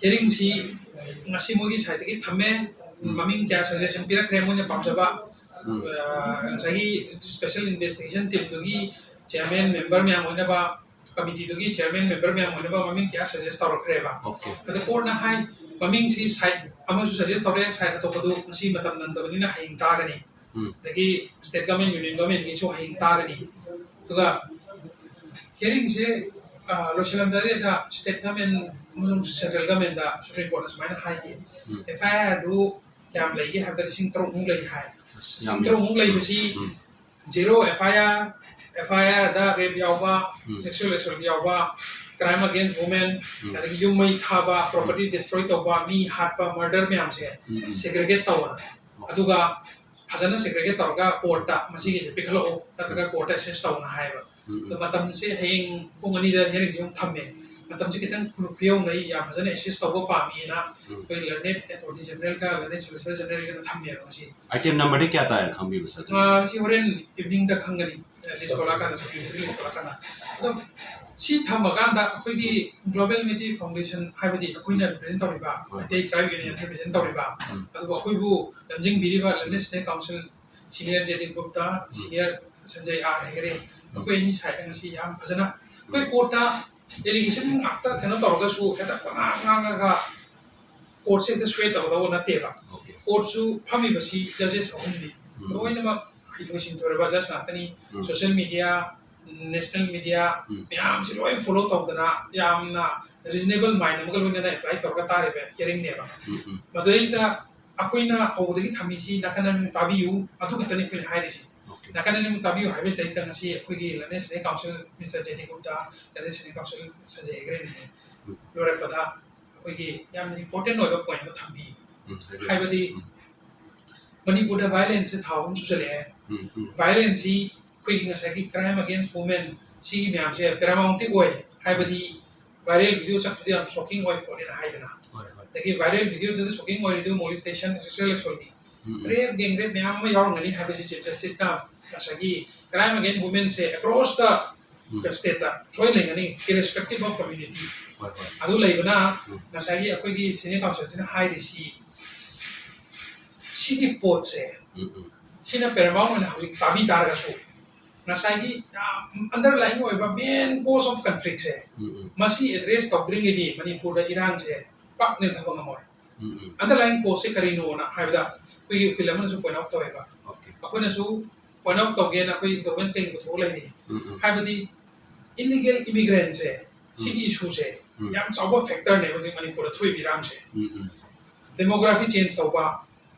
hearing ꯁꯤ ꯉꯁꯤ ꯃꯣꯏꯒꯤ side ꯇꯒꯤ ꯊꯝꯃꯦ, ꯎꯝ꯫ ꯃꯃꯤꯡ ꯀꯌꯥ suggestion ꯄꯤꯔꯛꯈ꯭ꯔꯦ ꯃꯣꯏꯅ ꯄꯥꯝꯖꯕ꯫ ꯎꯝ꯫ ꯑ, ꯉꯁꯥꯏꯒꯤ special investigation team ꯗꯨꯒꯤ chairman, member ꯃꯌꯥꯝ ꯑꯣꯏꯅꯕ, ꯀꯃꯤꯇꯤꯗꯨꯒꯤ ꯆꯤꯌꯔꯃꯦꯟ ꯃꯦꯝꯕꯔ ꯃꯌꯥꯝ ꯑꯣꯏꯅꯕ ꯃꯃꯤꯡ ꯀꯌꯥ ꯁꯖꯦꯁ ꯇꯧꯔꯛꯈ꯭ꯔꯦꯕ꯫ ꯑꯣꯀꯦ꯫ ꯑꯗ ꯀꯣꯔꯠꯅ ꯍꯥꯏ, ꯃꯃꯤꯡꯁꯤ ꯁꯥꯏꯠ ꯑꯃꯁꯨ ꯁꯖꯦꯁ ꯇꯧꯔꯛꯑꯦ, ꯁꯥꯏꯠ ꯑꯇꯣꯞꯄꯗꯨ ꯉꯁꯤ ꯃꯇꯝ ꯅꯪꯗꯕꯅꯤꯅ ꯍꯌꯦꯡ ꯇꯥꯒꯅꯤ꯫ ꯎꯝ꯫ ꯑꯗꯒꯤ ꯁ꯭ꯇꯦꯠ ꯒꯚꯔꯟꯃꯦꯟ, ꯌꯨꯅꯤꯌꯟ ꯒꯚꯔꯟꯃꯦꯟꯒꯤꯁꯨ ꯍꯌꯦꯡ ꯇꯥꯒꯅꯤ꯫ ꯑꯗꯨꯒ ꯍꯤꯌꯔꯤꯡꯁꯦ, ꯑ, ꯂꯣꯏꯁꯤꯜꯂꯝꯗꯥꯏꯗ ꯁ꯭ꯇꯦꯠ ꯒꯚꯔꯟꯃꯦꯟ ꯑꯃꯁꯨꯡ ꯁꯦꯟꯇ꯭ꯔꯦꯜ ꯒꯚꯔꯟꯃꯦꯟꯗ ꯁꯨꯄ꯭ꯔꯤꯝ ꯀꯣꯔꯠꯅ ꯁꯨꯃꯥꯏꯅ ꯍꯥꯏꯈꯤ, ꯎꯝ꯫ ꯑꯦꯐ ꯑꯥꯏ ꯑꯥꯔꯗꯨ ꯀꯌꯥꯝ ꯂꯩꯒꯦ ꯍꯥꯏꯕꯗ ꯂꯤꯁꯤꯡ ꯇꯔꯨꯛꯃꯨꯛ ꯂꯩ ꯍꯥꯏ꯫ ꯑꯁ, ꯂꯤꯁꯤꯡ ꯌꯥꯝꯃꯦ꯫ ꯇꯔꯨꯛꯃꯨꯛ ꯂꯩꯕꯁꯤ ꯎꯝ꯫ Zero F I R, F ꯑꯥꯏ ꯑꯥꯔꯗ ꯔꯦꯞ ꯌꯥꯎꯕ, ꯎꯝ꯫ ꯁꯦꯛꯁꯨꯋꯦꯜ ꯑꯦꯁꯣꯜꯠ ꯌꯥꯎꯕ, ꯀ꯭ꯔꯥꯏꯝ ꯑꯒꯦꯟꯁ ꯋꯨꯃꯦꯟ, ꯎꯝ꯫ ꯑꯗꯒꯤ ꯌꯨꯝ ꯃꯩ ꯊꯥꯕ, ꯄ꯭ꯔꯣꯄꯔꯇꯤ ꯗꯤꯁꯇ꯭ꯔꯣꯏ ꯇꯧꯕ, ꯃꯤ ꯍꯥꯠꯄ, ꯃꯔꯗꯔ ꯃꯌꯥꯝꯁꯦ ꯎꯝ, ꯎꯝ꯫ ꯁꯦꯒ꯭ꯔꯦꯒꯦꯠ ꯇꯧꯔꯒ, ꯑꯗꯨꯒ ꯐꯖꯅ ꯁꯦꯒ꯭ꯔꯦꯒꯦꯠ ꯇꯧꯔꯒ ꯀꯣꯔꯠꯇ ꯃꯁꯤꯒꯤꯁꯦ ꯄꯤꯈꯠꯂꯛꯎ, ꯅꯠꯇ꯭ꯔꯒ ꯀꯣꯔꯠꯇ ꯑꯦꯁꯦꯁ ꯇꯧꯅ ꯍꯥꯏꯕ꯫ ꯎꯝ, ꯑꯗꯣ ꯎꯝ꯫ ꯃꯇꯝꯁꯦ ꯍꯌꯦꯡ ꯄꯨꯡ ꯑꯅꯤꯗ ꯍꯤꯌꯔꯤꯡꯁꯦ ꯑꯃꯨꯛ ꯊꯝꯃꯦ꯫ ꯃꯇꯝꯁꯦ ꯈꯤꯇꯪ ꯈꯨ-, ꯈꯨꯌꯧꯅꯩ, ꯌꯥꯝ ꯐꯖꯅ ꯑꯦꯁꯦꯁ ꯇꯧꯕ ꯄꯥꯝꯃꯤꯅ ꯎꯝ꯫ ꯑꯩꯈꯣꯏ ꯂꯔꯅꯦꯗ ꯑꯦꯇꯣꯔꯅꯤ ꯖꯦꯅꯔꯦꯜꯒ ꯂꯔꯅꯦꯗ ꯁꯣꯂꯤꯁꯤꯇꯔ ꯖꯦꯅꯔꯦꯜꯒꯅ ꯊꯝꯃꯦꯕ ꯉꯁꯤ꯫ ꯑꯥꯏꯇꯦꯝ ꯅꯝꯕꯔꯗꯤ ꯀꯌꯥ ꯇꯥꯏꯅ ꯈꯪꯕꯤꯕ, ꯁꯥꯔ? ꯑꯥ, ꯁꯤ ꯍꯣꯔꯦꯟ ꯏꯚꯤꯅꯤꯡꯗ ꯈꯪꯒꯅꯤ, ꯂꯤꯁ ꯊꯣꯛꯂꯛꯑꯀꯥꯟꯗ, ꯁꯨꯇꯤ ꯂꯤꯁ ꯊꯣꯛꯂꯛꯑꯀꯥꯟꯗ꯫ ꯑꯗꯣ ꯁꯤ ꯊꯝꯃꯀꯥꯟꯗ ꯑꯩꯈꯣꯏꯒꯤ ꯒ꯭ꯂꯣꯕꯦꯜ ꯃꯩꯇꯩ ꯐꯥꯎꯟꯗꯦꯁꯟ, ꯍꯥꯏꯕꯗꯤ ꯑꯩꯈꯣꯏꯅ ꯔꯤꯄ꯭ꯔꯖꯦꯟ ꯇꯧꯔꯤꯕ, ꯍꯣꯏ꯫ ꯃꯩꯇꯩ ꯇ꯭ꯔꯥꯏꯕ ꯌꯨꯅꯤꯌꯟ ꯔꯤꯄ꯭ꯔꯖꯦꯟ ꯇꯧꯔꯤꯕ, ꯎꯝ꯫ ꯑꯗꯨꯕꯨ ꯑꯩꯈꯣꯏꯕꯨ ꯂꯝꯖꯤꯡꯕꯤꯔꯤꯕ ꯂꯔꯅꯦꯗ ꯁꯦꯅꯦꯠ ꯀꯥꯎꯟꯁꯤꯜ ꯁꯤꯅꯤꯌꯔ ꯖꯦ ꯗꯤ ꯒꯨꯞꯇ, ꯁꯤꯅꯤꯌꯔ ꯁꯟꯖꯌ ꯑꯥꯔ ꯍꯦꯒꯔꯦ, ꯑꯩꯈꯣꯏ ꯑꯅꯤ ꯁꯥꯏꯠꯇ ꯉꯁꯤ ꯌꯥꯝ ꯐꯖꯅ, ꯑꯩꯈꯣꯏ ꯀꯣꯔꯠꯇ ꯑꯦꯂꯤꯒꯦꯁꯟ ꯉꯥꯛꯇ ꯀꯩꯅꯣ ꯇꯧꯔꯒꯁꯨ ꯍꯦꯛꯇ ꯄꯉꯥꯡ ꯉꯥꯡꯉꯒ ꯀꯣꯔꯠꯁꯦ ꯍꯦꯛꯇ ꯁ꯭ꯋꯦ ꯇꯧꯒꯗꯧꯕ ꯅꯠꯇꯦꯕ꯫ ꯑꯣꯀꯦ꯫ ꯀꯣꯔꯠꯁꯨ ꯐꯝꯃꯤꯕꯁꯤ ꯖꯖꯦꯁ ꯑꯍꯨꯝꯅꯤ, ꯎꯝ꯫ ꯂꯣꯏꯅꯃꯛ ꯍꯩꯊꯣꯏ ꯁꯤꯡꯊꯣꯏꯔꯕ ꯖꯖ ꯉꯥꯛꯇꯅꯤ꯫ ꯎꯝ꯫ ꯁꯣꯁꯤꯌꯦꯜ ꯃꯦꯗꯤꯌꯥ, ꯅꯦꯁꯅꯦꯜ ꯃꯦꯗꯤꯌꯥ, ꯎꯝ꯫ ꯃꯌꯥꯝꯁꯤ ꯂꯣꯏ ꯐꯣꯂꯣ ꯇꯧꯗꯅ ꯌꯥꯝꯅ ꯔꯤꯖꯅꯦꯕꯜ ꯃꯥꯏꯟ ꯑꯃꯒ ꯂꯣꯏꯅꯅ ꯑꯦꯄ꯭ꯂꯥꯏ ꯇꯧꯔꯒ ꯇꯥꯔꯤꯕ ꯍꯤꯌꯔꯤꯡꯅꯦꯕ꯫ ꯎꯝ, ꯎꯝ꯫ ꯃꯗꯨꯗꯩꯗ ꯑꯩꯈꯣꯏꯅ ꯍꯧꯕꯗꯒꯤ ꯊꯝꯃꯤꯁꯤ ꯅꯥꯀꯟ ꯑꯅꯤꯃꯛ ꯇꯥꯕꯤꯌꯨ, ꯑꯗꯨ ꯈꯛꯇꯅꯤ ꯑꯩꯈꯣꯏꯅ ꯍꯥꯏꯔꯤꯁꯤ꯫ ꯑꯣꯀꯦ꯫ ꯅꯥꯀꯟ ꯑꯅꯤꯃꯛ ꯇꯥꯕꯤꯌꯨ ꯍꯥꯏꯕꯁꯤꯗꯩꯁꯤꯗ ꯉꯁꯤ ꯑꯩꯈꯣꯏꯒꯤ ꯂꯔꯅꯦꯗ ꯁꯦꯅꯦꯠ ꯀꯥꯎꯟꯁꯤꯜ ꯃꯤꯁꯇꯔ ꯖꯦ ꯗꯤ ꯒꯨꯞꯇ, ꯂꯔꯅꯦꯗ ꯁꯦꯅꯦꯠ ꯀꯥꯎꯟꯁꯤꯜ ꯁꯟꯖꯌ ꯍꯦꯒꯔꯦꯅ ꯎꯝ꯫ ꯂꯣꯏꯔꯛꯄꯗ ꯑꯩꯈꯣꯏꯒꯤ ꯌꯥꯝꯅ ꯏꯝꯄꯣꯔꯇꯦꯟ ꯑꯣꯏꯕ ꯄꯣꯏꯟ ꯑꯃ ꯊꯝꯕꯤ꯫ ꯎꯝ, ꯍꯥꯏꯕꯤꯌꯨ꯫ ꯍꯥꯏꯕꯗꯤ ꯎꯝ꯫ ꯃꯅꯤꯄꯨꯔꯗ ꯚꯥꯏꯑꯣꯂꯦꯟꯁꯁꯦ ꯊꯥ ꯑꯍꯨꯝ ꯁꯨꯖꯜꯂꯛꯑꯦ꯫ ꯎꯝ, ꯎꯝ꯫ ꯚꯥꯏꯑꯣꯂꯦꯟꯁꯁꯤ ꯑꯩꯈꯣꯏꯒꯤ ꯉꯁꯥꯏꯒꯤ ꯀ꯭ꯔꯥꯏꯝ ꯑꯒꯦꯟꯁ ꯋꯨꯃꯦꯟ ꯁꯤꯒꯤ ꯃꯌꯥꯝꯁꯦ ꯄꯦꯔꯥꯃꯥꯎꯟꯇꯤ ꯑꯣꯏ, ꯍꯥꯏꯕꯗꯤ ꯚꯥꯏꯔꯦꯜ ꯚꯤꯗꯤꯑꯣ ꯆꯠꯄꯗꯨ ꯌꯥꯝ ꯁꯣꯀꯤꯡ ꯑꯣꯏ ꯈꯣꯠꯂꯦꯅ ꯍꯥꯏꯗꯅ꯫ ꯍꯣꯏ, ꯍꯣꯏ꯫ ꯑꯗꯒꯤ ꯚꯥꯏꯔꯦꯜ ꯚꯤꯗꯤꯑꯣꯗꯨꯗ ꯁꯣꯀꯤꯡ ꯑꯣꯏꯔꯤꯗꯨ ꯃꯣꯂꯤꯁꯇꯦꯁꯟ, ꯁꯦꯛꯁꯨꯋꯦꯜ ꯑꯦꯁꯣꯜꯠꯅꯤ꯫ ꯎꯝ, ꯎꯝ꯫ ꯔꯦꯞ, ꯒꯦꯡ ꯔꯦꯞ ꯃꯌꯥꯝ ꯑꯃ ꯌꯥꯎꯔꯝꯒꯅꯤ ꯍꯥꯏꯕꯁꯤ ꯆꯤꯐ ꯖꯁꯇꯤꯁꯅ ꯉꯁꯥꯏꯒꯤ ꯀ꯭ꯔꯥꯏꯝ ꯑꯒꯦꯟꯁ ꯋꯨꯃꯦꯟꯁꯦ ꯑꯦꯀ꯭ꯔꯣꯁ ꯗ ꯎꯝ꯫ ꯁ꯭ꯇꯦꯠꯇ ꯁꯣꯏ ꯂꯩꯒꯅꯤ, ꯏꯔꯦꯁꯄꯦꯛꯇꯤꯚ ꯑꯣꯐ ꯀꯝꯃ꯭ꯌꯨꯅꯤꯇꯤ꯫ ꯍꯣꯏ, ꯍꯣꯏ꯫ ꯑꯗꯨ ꯂꯩꯕꯅ ꯎꯝ꯫ ꯉꯁꯥꯏꯒꯤ ꯑꯩꯈꯣꯏꯒꯤ ꯁꯤꯅꯤꯌꯔ ꯀꯥꯎꯟꯁꯤꯜꯁꯤꯅ ꯍꯥꯏꯔꯤꯁꯤ, ꯁꯤꯒꯤ ꯄꯣꯠꯁꯦ, ꯎꯝ, ꯎꯝ꯫ ꯁꯤꯅ ꯄꯦꯔꯥꯃꯥꯎꯟ ꯑꯣꯏꯅ ꯍꯧꯖꯤꯛ ꯇꯥꯕꯤ ꯇꯥꯔꯒꯁꯨ, ꯉꯁꯥꯏꯒꯤ ꯌꯥꯝ underlying ꯑꯣꯏꯕ main cause of conflict ꯁꯦ, ꯎꯝ, ꯎꯝ꯫ ꯃꯁꯤ address ꯇꯧꯗ꯭ꯔꯤꯉꯩꯗꯤ ꯃꯅꯤꯄꯨꯔꯗ ꯏꯔꯥꯡꯁꯦ ꯄꯥꯛ ꯅꯦꯝꯊꯕ ꯉꯝꯃꯣꯏ꯫ ꯎꯝ, ꯎꯝ꯫ Underlying cause ꯁꯦ ꯀꯔꯤꯅꯣꯅ ꯍꯥꯏꯕꯗ, ꯑꯩꯈꯣꯏꯒꯤ ꯎꯀꯤꯜ ꯑꯃꯅꯁꯨ point out ꯇꯧꯋꯦꯕ꯫ Okay꯫ ꯑꯩꯈꯣꯏꯅꯁꯨ point out ꯇꯧꯒꯦꯅ ꯑꯩꯈꯣꯏ documents ꯀꯩ ꯄꯨꯊꯣꯛꯑ ꯂꯩꯔꯤ꯫ ꯎꯝ, ꯎꯝ꯫ ꯍꯥꯏꯕꯗꯤ, illegal immigrant ꯁꯦ, ꯎꯝ꯫ ꯁꯤꯒꯤ issue ꯁꯦ ꯎꯝ꯫ ꯌꯥꯝ ꯆꯥꯎꯕ factor ꯅꯦꯕ ꯍꯧꯖꯤꯛ ꯃꯅꯤꯄꯨꯔꯗ ꯊꯣꯛꯏꯕ ꯏꯔꯥꯡꯁꯦ꯫ ꯎꯝ, ꯎꯝ꯫ Demography change ꯇꯧꯕ,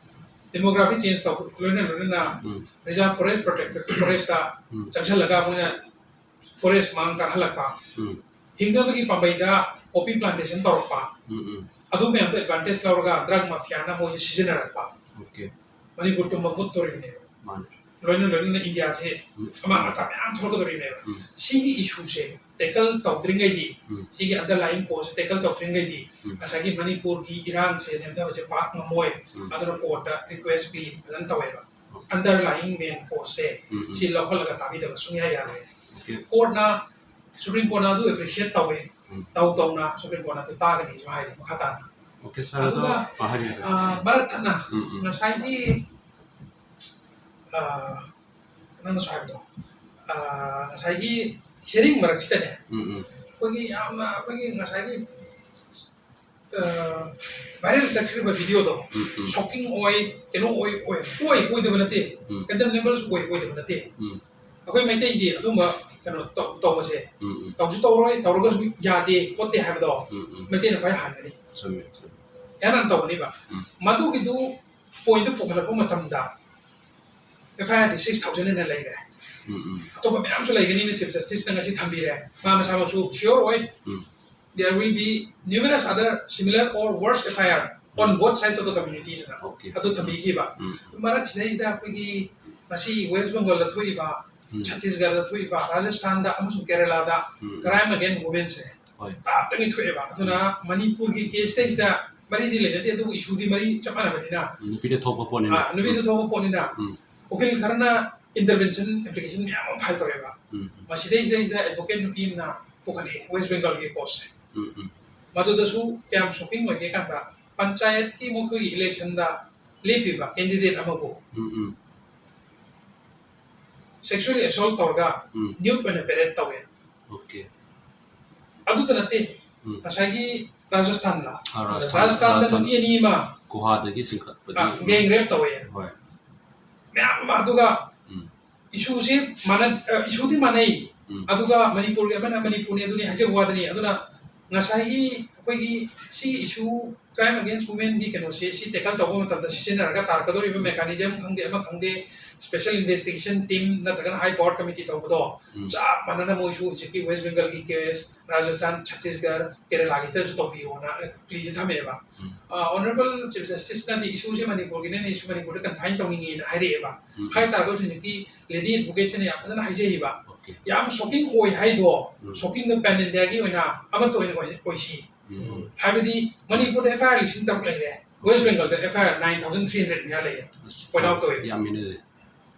demography change ꯇꯧꯕ ꯂꯣꯏꯅ ꯂꯣꯏꯅꯅ, ꯎꯝ꯫ Reserve forest, protected forest ꯇ ꯎꯝ꯫ ꯆꯪꯁꯜꯂꯒ ꯃꯣꯏꯅ forest ꯃꯥꯡ ꯀꯥꯍꯜꯂꯛꯄ, ꯎꯝ꯫ ꯍꯤꯡꯅꯕꯒꯤ ꯄꯥꯝꯕꯩꯗ poppy plantation ꯇꯧꯔꯛꯄ, ꯎꯝ, ꯎꯝ꯫ ꯑꯗꯨ ꯃꯌꯥꯝꯗꯣ advantage ꯂꯧꯔꯒ drug mafia ꯅ ꯃꯣꯏꯁꯦ ꯁꯤꯖꯤꯟꯅꯔꯛꯄ꯫ Okay꯫ ꯃꯅꯤꯄꯨꯔ ꯇꯨꯝꯕ ꯃꯨꯠꯇꯣꯔꯤꯕꯅꯦꯕ꯫ ꯃꯥꯅꯦ꯫ ꯂꯣꯏꯅ ꯂꯣꯏꯅꯅ ꯏꯟꯗꯤꯌꯥꯁꯦ ꯎꯝ꯫ ꯑꯃꯥꯡ ꯑꯇꯥ ꯃꯌꯥꯝ ꯊꯣꯛꯂꯛꯀꯗꯧꯔꯤꯕꯅꯦꯕ꯫ ꯎꯝ꯫ ꯁꯤꯒꯤ issue ꯁꯦ tackle ꯇꯧꯗ꯭ꯔꯤꯉꯩꯗꯤ, ꯎꯝ꯫ ꯁꯤꯒꯤ underlying cause ꯁꯦ tackle ꯇꯧꯗ꯭ꯔꯤꯉꯩꯗꯤ, ꯎꯝ꯫ ꯉꯁꯥꯏꯒꯤ ꯃꯅꯤꯄꯨꯔꯒꯤ ꯏꯔꯥꯡꯁꯦ ꯅꯦꯝꯊꯕꯁꯦ ꯄꯥꯛ ꯉꯝꯃꯣꯏ꯫ ꯎꯝ꯫ ꯑꯗꯨꯅ court ꯇ request ꯄꯤ ꯐꯖꯅ ꯇꯧꯋꯦꯕ꯫ Okay꯫ Underlying main cause ꯁꯦ ꯎꯝ, ꯎꯝ꯫ ꯁꯤ ꯂꯧꯈꯠꯂꯒ ꯇꯥꯕꯤꯗꯕ ꯁꯨꯡꯌꯥ ꯌꯥꯔꯣꯏ꯫ Okay꯫ Court ꯅ, Supreme Court ꯅ ꯑꯗꯨ appreciate ꯇꯧꯋꯦ꯫ ꯎꯝ꯫ ꯇꯧ ꯇꯧꯅ Supreme Court ꯅ ꯑꯗꯨ ꯇꯥꯒꯅꯤꯁꯨ ꯍꯥꯏꯔꯤ ꯃꯈꯥ ꯇꯥꯅ꯫ Okay, sir, ꯑꯗꯣ, ꯑꯗꯨꯒ, ꯑ, ꯍꯥꯏꯕꯤꯌꯨ, ꯍꯥꯏꯕꯤꯌꯨ꯫ ꯑ, ꯃꯔꯛ ꯊꯠꯅ ꯎꯝ, ꯎꯝ꯫ ꯉꯁꯥꯏꯒꯤ, ꯑ, ꯅꯪꯅꯁꯨ ꯍꯥꯏꯕꯗꯣ, ꯑ, ꯉꯁꯥꯏꯒꯤ hearing ꯃꯔꯛꯁꯤꯗꯅꯦ, ꯎꯝ, ꯎꯝ꯫ ꯑꯩꯈꯣꯏꯒꯤ ꯌꯥꯝꯅ, ꯑꯩꯈꯣꯏꯒꯤ ꯉꯁꯥꯏꯒꯤ, ꯑ, viral ꯆꯠꯈ꯭ꯔꯤꯕ video ꯗꯣ ꯎꯝ, ꯎꯝ꯫ Shocking ꯑꯣꯏ, ꯀꯩꯅꯣ ꯑꯣꯏ, ꯑꯣꯏ, ꯑꯣꯏ, ꯑꯣꯏꯗꯕ ꯅꯠꯇꯦ, ꯎꯝ꯫ Condemnable ꯁꯨ ꯑꯣꯏ, ꯑꯣꯏꯗꯕ ꯅꯠꯇꯦ꯫ ꯎꯝ꯫ ꯑꯩꯈꯣꯏ ꯃꯩꯇꯩꯗꯤ ꯑꯗꯨꯝꯕ ꯀꯩꯅꯣ ꯇꯧ-, ꯇꯧꯕꯁꯦ ꯎꯝ, ꯎꯝ꯫ ꯇꯧꯁꯨ ꯇꯧꯔꯣꯏ, ꯇꯧꯔꯒꯁꯨ ꯌꯥꯗꯦ ꯈꯣꯠꯇꯦ ꯍꯥꯏꯕꯗꯣ ꯎꯝ, ꯎꯝ꯫ ꯃꯩꯇꯩꯅ ꯈ꯭ꯋꯥꯏ ꯍꯥꯟꯒꯅꯤ꯫ ꯆꯨꯝꯃꯦ, ꯆꯨꯝꯃꯦ꯫ ꯌꯥꯝ ꯇꯧꯒꯅꯤꯕ꯫ ꯎꯝ꯫ ꯃꯗꯨꯒꯤꯗꯨ point ꯇꯨ ꯄꯨꯈꯠꯂꯛꯄ ꯃꯇꯝꯗ F I R D six thousand ꯍꯦꯟꯅ ꯂꯩꯔꯦ꯫ ꯎꯝ, ꯎꯝ꯫ ꯑꯇꯣꯞꯄ ꯃꯌꯥꯝꯁꯨ ꯂꯩꯒꯅꯤꯅ Chief Justice ꯅ ꯉꯁꯤ ꯊꯝꯕꯤꯔꯦ꯫ ꯃꯥ ꯃꯁꯥꯃꯛꯁꯨ sure ꯑꯣꯏ꯫ ꯎꯝ꯫ There will be numerous other similar or worse F I R on um. Both sides of the communities ꯅ꯫ Okay꯫ ꯑꯗꯨ ꯊꯝꯕꯤꯈꯤꯕ꯫ ꯎꯝ꯫ ꯃꯔꯛꯁꯤꯗꯩꯁꯤꯗ ꯑꯩꯈꯣꯏꯒꯤ ꯉꯁꯤ West Bengal ꯗ ꯊꯣꯛꯏꯕ, ꯎꯝ꯫ ꯆꯇꯤꯁꯒꯔꯗ ꯊꯣꯛꯏꯕ, ꯔꯥꯖꯁꯊꯥꯟꯗ ꯑꯃꯁꯨꯡ ꯀꯦꯔꯂꯥꯗ ꯎꯝ꯫ Crime against women ꯁꯦ ꯍꯣꯏ꯫ ꯇꯥꯞꯇꯒꯤ ꯊꯣꯛꯑꯦꯕ꯫ ꯑꯗꯨꯅ ꯎꯝ꯫ ꯃꯅꯤꯄꯨꯔꯒꯤ case ꯇꯩꯁꯤꯗ ꯃꯔꯤꯗꯤ ꯂꯩꯅꯗꯦ, ꯑꯗꯨꯕꯨ issue ꯗꯤ ꯃꯔꯤ ꯆꯞ ꯃꯥꯟꯅꯕꯅꯤꯅ꯫ ꯅꯨꯄꯤꯗ ꯊꯣꯛꯄ ꯄꯣꯠꯅꯤꯅ꯫ ꯑꯥ, ꯅꯨꯄꯤꯗ ꯎꯝ꯫ ꯊꯣꯛꯄ ꯄꯣꯠꯅꯤꯅ꯫ ꯎꯝ꯫ ꯎꯀꯤꯜ ꯈꯔꯅ intervention application ꯃꯌꯥꯝ ꯑꯃ file ꯇꯧꯔꯦꯕ꯫ ꯎꯝ꯫ ꯃꯁꯤꯗꯩꯁꯤꯗꯩꯁꯤꯗ advocate ꯅꯨꯄꯤ ꯑꯃꯅ ꯄꯨꯈꯠꯂꯛꯑꯦ West Bengal ꯒꯤ cause ꯁꯦ꯫ ꯎꯝ, ꯎꯝ꯫ ꯃꯗꯨꯗꯁꯨ ꯀꯌꯥꯝ shocking ꯑꯣꯏꯒꯦ ꯀꯥꯟꯗ, ꯄꯟꯆꯥꯌꯠꯀꯤ ꯃꯈꯣꯏꯒꯤ election ꯗ ꯂꯦꯞꯄꯤꯕ candidate ꯑꯃꯕꯨ ꯎꯝ, ꯎꯝ꯫ ꯁꯦꯛꯁꯨꯋꯦꯂꯤ ꯑꯦꯁꯣꯜ ꯇꯧꯔꯒ ꯎꯝ ꯅ꯭ꯌꯨꯠ ꯑꯣꯏꯅ ꯄꯦꯔꯦꯠ ꯇꯧꯋꯦ꯫ ꯑꯣꯀꯦ ꯑꯗꯨꯇ ꯅꯠꯇꯦ, ꯎꯝ ꯉꯁꯥꯏꯒꯤ ꯔꯥꯖꯁꯊꯥꯟꯗ ꯑꯥ, ꯔꯥꯖꯁꯊꯥꯟ- ꯔꯥꯖꯁꯊꯥꯟꯗ ꯔꯥꯖꯁꯊꯥꯟ ꯅꯨꯄꯤ ꯑꯅꯤ ꯑꯃ ꯒꯨꯍꯥꯗꯒꯤ ꯆꯤꯡꯈꯠꯄꯗꯤ ꯒꯦꯡ ꯔꯦꯞ ꯇꯧꯋꯦ ꯍꯣꯏ ꯃꯌꯥꯝ ꯑꯃ꯫ ꯑꯗꯨꯒ ꯎꯝ ꯏꯁꯨꯁꯤ ꯃꯥꯟꯅ ꯏꯁꯨꯗꯤ ꯃꯥꯟꯅꯩ꯫ ꯎꯝ ꯑꯗꯨꯒ ꯃꯅꯤꯄꯨꯔꯒꯤ ꯑꯃꯅ ꯃꯅꯤꯄꯨꯔꯅꯤ ꯑꯗꯨꯅꯤ ꯍꯥꯏꯖꯕ ꯋꯥꯗꯅꯤ꯫ ꯑꯗꯨꯅ ꯉꯁꯥꯏꯒꯤ ꯑꯩꯈꯣꯏꯒꯤ ꯁꯤꯒꯤ ꯏꯁꯨ, crime against womenꯒꯤ ꯀꯩꯅꯣꯁꯦ, ꯁꯤ ꯇꯦꯀꯜ ꯇꯧꯕ ꯃꯇꯝꯗ ꯁꯤꯖꯤꯟꯅꯔꯒ ꯇꯥꯔꯛꯀꯗꯧꯔꯤꯕ ꯃꯦꯀꯥꯅꯤꯖꯝ ꯈꯪꯗꯦ, ꯑꯃ ꯈꯪꯗꯦ, special investigation team ꯅꯠꯇ꯭ꯔꯒꯅ high power committee ꯇꯧꯕꯗꯣ ꯎꯝ ꯆꯞ ꯃꯥꯟꯅꯅ ꯃꯣꯏꯁꯨ ꯍꯧꯖꯤꯛꯀꯤ ꯋꯦꯁ ꯕꯦꯡꯒꯜꯒꯤ ꯀꯦꯁ, ꯔꯥꯖꯁꯊꯥꯟ, ꯆꯠꯇꯤꯁꯒꯔ, ꯀꯦꯔꯦꯂꯥꯒꯤꯗꯁꯨ ꯇꯧꯕꯤꯌꯣꯅ ꯄ꯭ꯂꯤꯁꯦ ꯊꯝꯃꯦꯕ꯫ ꯎꯝ ꯑꯣꯅꯔꯦꯕꯜ ꯆꯤꯐ ꯖꯁꯇꯤꯁꯅꯗꯤ ꯏꯁꯨꯁꯦ ꯃꯅꯤꯄꯨꯔꯒꯤꯅꯦꯅ ꯏꯁꯨ ꯃꯅꯤꯄꯨꯔꯗ ꯀꯟꯐꯥꯏꯟ ꯇꯧꯅꯤꯡꯉꯦꯅ ꯍꯥꯏꯔꯛꯑꯦꯕ꯫ ꯎꯝ ꯍꯥꯏ ꯇꯥꯔꯒꯁꯨ ꯍꯧꯖꯤꯛꯀꯤ ꯂꯦꯗꯤ ꯑꯦꯗꯚꯣꯀꯦꯠꯁꯤꯅ ꯌꯥꯝ ꯐꯖꯅ ꯍꯥꯏꯖꯩꯕ꯫ ꯑꯣꯀꯦ ꯌꯥꯝ ꯁꯣꯛꯀꯤꯡ ꯑꯣꯏ ꯍꯥꯏꯗꯣ, ꯎꯝ ꯁꯣꯛꯀꯤꯡꯗ ꯄꯦꯟ ꯏꯟꯗꯤꯌꯥꯒꯤ ꯑꯣꯏꯅ ꯑꯃꯠꯇ ꯑꯣꯏꯅ ꯑꯣꯏ- ꯑꯣꯏꯁꯤ꯫ ꯎꯝ ꯍꯥꯏꯕꯗꯤ ꯃꯅꯤꯄꯨꯔꯗ ꯑꯦꯐ ꯑꯥꯏ ꯑꯥꯔ ꯂꯤꯁꯤꯡ ꯇꯔꯨꯛ ꯂꯩꯔꯦ, ꯋꯦꯁ ꯕꯦꯡꯒꯜꯗ F I R nine thousand three hundred ꯃꯌꯥ ꯂꯩꯔꯦ꯫ ꯑꯁ, Point out ꯇꯧꯋꯦ꯫ ꯌꯥꯝꯃꯤꯅꯦ ꯑꯗꯨꯗꯤ꯫